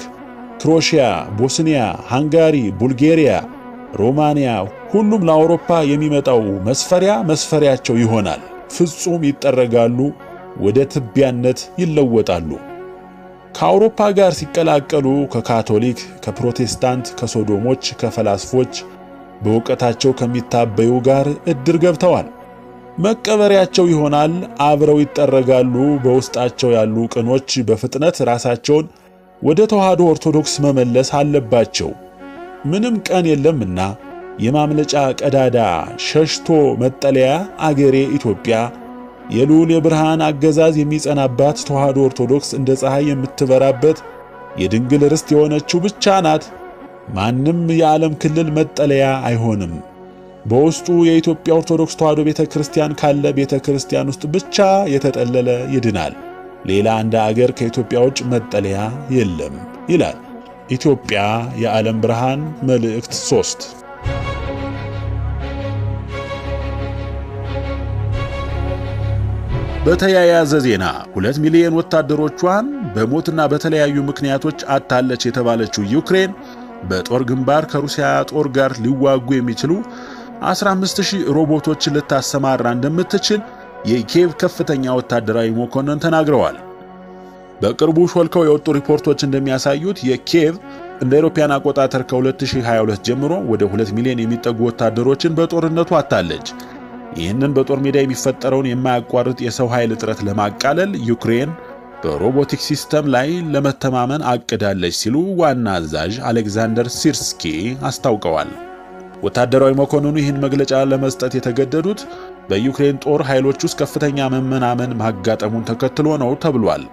ክሮሺያ፣ ቦስኒያ፣ ሃንጋሪ፣ ቡልጌሪያ፣ ሮማንያ ሁሉም ለአውሮፓ የሚመጣው መስፈሪያ መስፈሪያቸው ይሆናል። ፍጹም ይጠረጋሉ፣ ወደ ትቢያነት ይለወጣሉ። ከአውሮፓ ጋር ሲቀላቀሉ ከካቶሊክ፣ ከፕሮቴስታንት፣ ከሶዶሞች፣ ከፈላስፎች በእውቀታቸው ከሚታበዩ ጋር እድር ገብተዋል። መቀበሪያቸው ይሆናል። አብረው ይጠረጋሉ። በውስጣቸው ያሉ ቅኖች በፍጥነት ራሳቸውን ወደ ተዋህዶ ኦርቶዶክስ መመለስ አለባቸው። ምንም ቀን የለምና የማምለጫ ቀዳዳ ሸሽቶ መጠለያ አገሬ ኢትዮጵያ የልዑል የብርሃን አገዛዝ የሚጸናባት ተዋህዶ ኦርቶዶክስ እንደ ፀሐይ የምትበራበት የድንግል ርስት የሆነችው ብቻ ናት። ማንም የዓለም ክልል መጠለያ አይሆንም። በውስጡ የኢትዮጵያ ኦርቶዶክስ ተዋህዶ ቤተክርስቲያን ካለ ቤተክርስቲያን ውስጥ ብቻ የተጠለለ ይድናል። ሌላ እንደ አገር ከኢትዮጵያ ውጭ መጠለያ የለም ይላል ኢትዮጵያ የዓለም ብርሃን መልእክት 3። በተያያዘ ዜና 2 ሚሊዮን ወታደሮቿን በሞትና በተለያዩ ምክንያቶች አታለች የተባለችው ዩክሬን በጦር ግንባር ከሩሲያ ጦር ጋር ሊዋጉ የሚችሉ 15000 ሮቦቶችን ልታሰማራ እንደምትችል የኪየቭ ከፍተኛ ወታደራዊ መኮንን ተናግረዋል። በቅርቡ ሾልከው የወጡ ሪፖርቶች እንደሚያሳዩት የኪየቭ እንደ አውሮፓውያን አቆጣጠር ከ2022 ጀምሮ ወደ 2 ሚሊዮን የሚጠጉ ወታደሮችን በጦርነቱ አታለች። ይህንን በጦር ሜዳ የሚፈጠረውን የማያቋርጥ የሰው ኃይል እጥረት ለማቃለል ዩክሬን በ robotic system ላይ ለመተማመን አቅዳለች ሲሉ ዋና አዛዥ አሌክዛንደር ሲርስኪ አስታውቀዋል። ወታደራዊ መኮንኑ ይህን መግለጫ ለመስጠት የተገደዱት በዩክሬን ጦር ኃይሎች ውስጥ ከፍተኛ መመናመን ማጋጠሙን ተከትሎ ነው ተብሏል።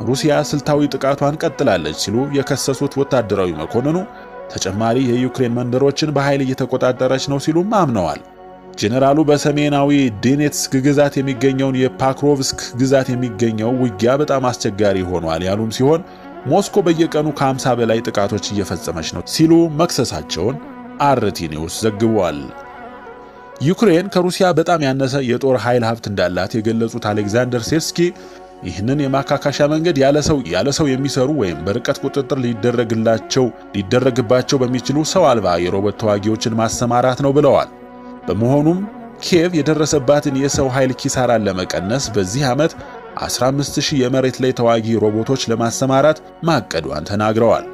ሩሲያ ስልታዊ ጥቃቷን ቀጥላለች ሲሉ የከሰሱት ወታደራዊ መኮንኑ ተጨማሪ የዩክሬን መንደሮችን በኃይል እየተቆጣጠረች ነው ሲሉም አምነዋል። ጄኔራሉ በሰሜናዊ ዶኔትስክ ግዛት የሚገኘውን የፓክሮቭስክ ግዛት የሚገኘው ውጊያ በጣም አስቸጋሪ ሆኗል ያሉም ሲሆን ሞስኮ በየቀኑ ከ50 በላይ ጥቃቶች እየፈጸመች ነው ሲሉ መክሰሳቸውን አርቲ ኒውስ ዘግቧል። ዩክሬን ከሩሲያ በጣም ያነሰ የጦር ኃይል ሀብት እንዳላት የገለጹት አሌክዛንደር ሴርስኪ ይህንን የማካካሻ መንገድ ያለ ሰው የሚሰሩ ወይም በርቀት ቁጥጥር ሊደረግባቸው በሚችሉ ሰው አልባ የሮቦት ተዋጊዎችን ማሰማራት ነው ብለዋል። በመሆኑም ኪየቭ የደረሰባትን የሰው ኃይል ኪሳራን ለመቀነስ በዚህ ዓመት 15000 የመሬት ላይ ተዋጊ ሮቦቶች ለማሰማራት ማቀዷን ተናግረዋል።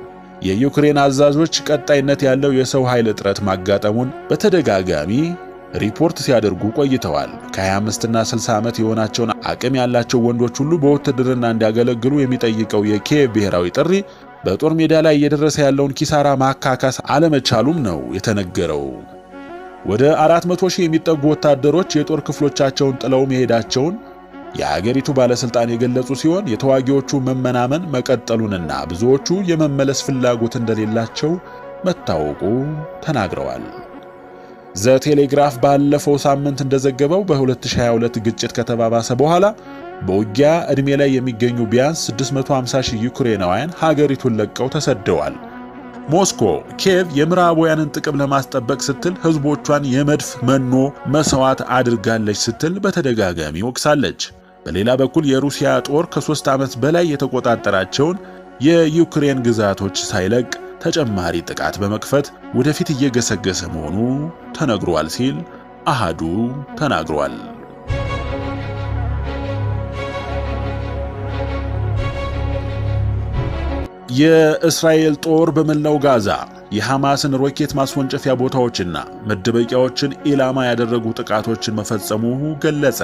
የዩክሬን አዛዦች ቀጣይነት ያለው የሰው ኃይል እጥረት ማጋጠሙን በተደጋጋሚ ሪፖርት ሲያደርጉ ቆይተዋል። ከ25 እና 60 ዓመት የሆናቸውን አቅም ያላቸው ወንዶች ሁሉ በውትድርና እንዲያገለግሉ የሚጠይቀው የኪየቭ ብሔራዊ ጥሪ በጦር ሜዳ ላይ እየደረሰ ያለውን ኪሳራ ማካካስ አለመቻሉም ነው የተነገረው። ወደ 400,000 የሚጠጉ ወታደሮች የጦር ክፍሎቻቸውን ጥለው መሄዳቸውን የአገሪቱ ባለስልጣን የገለጹ ሲሆን የተዋጊዎቹ መመናመን መቀጠሉንና ብዙዎቹ የመመለስ ፍላጎት እንደሌላቸው መታወቁ ተናግረዋል። ዘ ቴሌግራፍ ባለፈው ሳምንት እንደዘገበው በ2022 ግጭት ከተባባሰ በኋላ በውጊያ ዕድሜ ላይ የሚገኙ ቢያንስ 650,000 ዩክሬናውያን ሀገሪቱን ለቀው ተሰደዋል። ሞስኮ ኪየቭ የምዕራባውያንን ጥቅም ለማስጠበቅ ስትል ህዝቦቿን የመድፍ መኖ መስዋዕት አድርጋለች ስትል በተደጋጋሚ ወቅሳለች። በሌላ በኩል የሩሲያ ጦር ከ3 ዓመት በላይ የተቆጣጠራቸውን የዩክሬን ግዛቶች ሳይለቅ ተጨማሪ ጥቃት በመክፈት ወደፊት እየገሰገሰ መሆኑ ተነግሯል ሲል አሃዱ ተናግሯል። የእስራኤል ጦር በመላው ጋዛ የሐማስን ሮኬት ማስወንጨፊያ ቦታዎችና መደበቂያዎችን ኢላማ ያደረጉ ጥቃቶችን መፈጸሙ ገለጸ።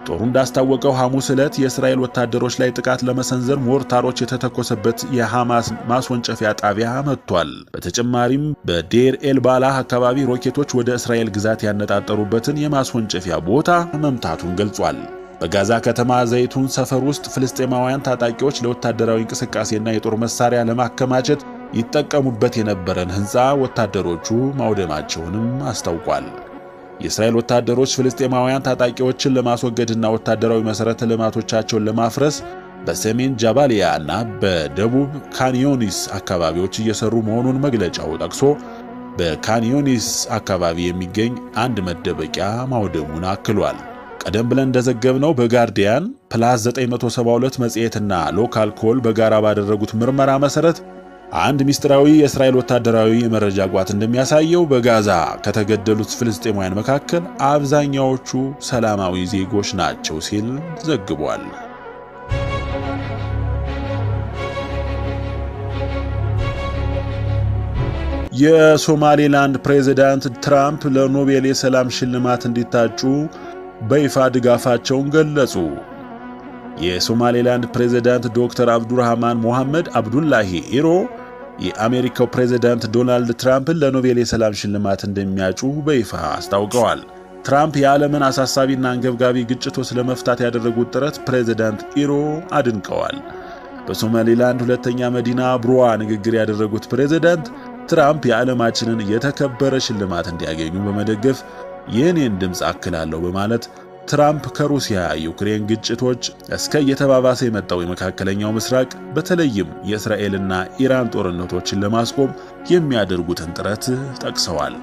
ጦሩ እንዳስታወቀው ሐሙስ ዕለት የእስራኤል ወታደሮች ላይ ጥቃት ለመሰንዘር ሞርታሮች የተተኮሰበት የሐማስ ማስወንጨፊያ ጣቢያ መጥቷል። በተጨማሪም በዴር ኤልባላህ አካባቢ ሮኬቶች ወደ እስራኤል ግዛት ያነጣጠሩበትን የማስወንጨፊያ ቦታ መምታቱን ገልጿል። በጋዛ ከተማ ዘይቱን ሰፈር ውስጥ ፍልስጤማውያን ታጣቂዎች ለወታደራዊ እንቅስቃሴና የጦር መሳሪያ ለማከማቸት ይጠቀሙበት የነበረን ሕንፃ ወታደሮቹ ማውደማቸውንም አስታውቋል። የእስራኤል ወታደሮች ፍልስጤማውያን ታጣቂዎችን ለማስወገድና ወታደራዊ መሠረተ ልማቶቻቸውን ለማፍረስ በሰሜን ጃባሊያ እና በደቡብ ካንዮኒስ አካባቢዎች እየሰሩ መሆኑን መግለጫው ጠቅሶ በካንዮኒስ አካባቢ የሚገኝ አንድ መደበቂያ ማውደሙን አክሏል። ቀደም ብለን እንደዘገብነው በጋርዲያን ፕላስ 972 መጽሔትና ሎካል ኮል በጋራ ባደረጉት ምርመራ መሰረት አንድ ሚስጥራዊ የእስራኤል ወታደራዊ የመረጃ ቋት እንደሚያሳየው በጋዛ ከተገደሉት ፍልስጤማውያን መካከል አብዛኛዎቹ ሰላማዊ ዜጎች ናቸው ሲል ዘግቧል። የሶማሌላንድ ፕሬዝዳንት ትራምፕ ለኖቤል የሰላም ሽልማት እንዲታጩ በይፋ ድጋፋቸውን ገለጹ። የሶማሌላንድ ፕሬዝዳንት ዶክተር አብዱራህማን ሞሐመድ አብዱላሂ ኢሮ የአሜሪካው ፕሬዝዳንት ዶናልድ ትራምፕን ለኖቤል የሰላም ሽልማት እንደሚያጩ በይፋ አስታውቀዋል። ትራምፕ የዓለምን አሳሳቢና አንገብጋቢ ግጭቶች ለመፍታት ያደረጉት ጥረት ፕሬዝዳንት ኢሮ አድንቀዋል። በሶማሌላንድ ሁለተኛ መዲና ብሩዋ ንግግር ያደረጉት ፕሬዝዳንት ትራምፕ የዓለማችንን የተከበረ ሽልማት እንዲያገኙ በመደገፍ የኔን ድምፅ አክላለሁ በማለት ትራምፕ ከሩሲያ ዩክሬን ግጭቶች እስከ እየተባባሰ የመጣው የመካከለኛው ምስራቅ በተለይም የእስራኤልና ኢራን ጦርነቶችን ለማስቆም የሚያደርጉትን ጥረት ጠቅሰዋል።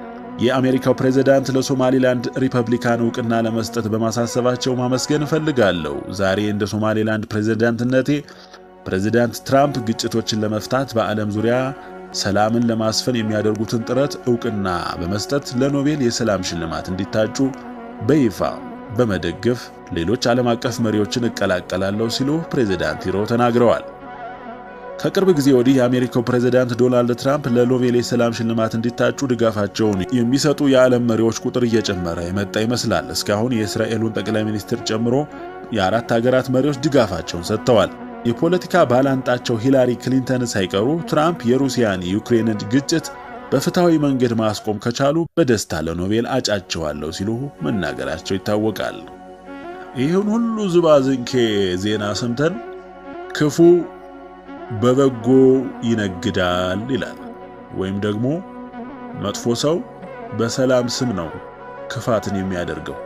የአሜሪካው ፕሬዝዳንት ለሶማሊላንድ ሪፐብሊካን እውቅና ለመስጠት በማሳሰባቸው ማመስገን እፈልጋለሁ። ዛሬ እንደ ሶማሊላንድ ፕሬዝዳንትነቴ ፕሬዝዳንት ትራምፕ ግጭቶችን ለመፍታት በዓለም ዙሪያ ሰላምን ለማስፈን የሚያደርጉትን ጥረት እውቅና በመስጠት ለኖቤል የሰላም ሽልማት እንዲታጩ በይፋ በመደገፍ ሌሎች ዓለም አቀፍ መሪዎችን እቀላቀላለሁ ሲሉ ፕሬዝዳንት ኢሮ ተናግረዋል። ከቅርብ ጊዜ ወዲህ የአሜሪካው ፕሬዝዳንት ዶናልድ ትራምፕ ለኖቤል የሰላም ሽልማት እንዲታጩ ድጋፋቸውን የሚሰጡ የዓለም መሪዎች ቁጥር እየጨመረ የመጣ ይመስላል። እስካሁን የእስራኤሉን ጠቅላይ ሚኒስትር ጨምሮ የአራት ሀገራት መሪዎች ድጋፋቸውን ሰጥተዋል። የፖለቲካ ባላንጣቸው ሂላሪ ክሊንተን ሳይቀሩ ትራምፕ የሩሲያን የዩክሬንን ግጭት በፍትሐዊ መንገድ ማስቆም ከቻሉ በደስታ ለኖቤል አጫቸዋለሁ ሲሉ መናገራቸው ይታወቃል። ይህን ሁሉ ዝባዝንኬ ዜና ሰምተን ክፉ በበጎ ይነግዳል ይላል፣ ወይም ደግሞ መጥፎ ሰው በሰላም ስም ነው ክፋትን የሚያደርገው።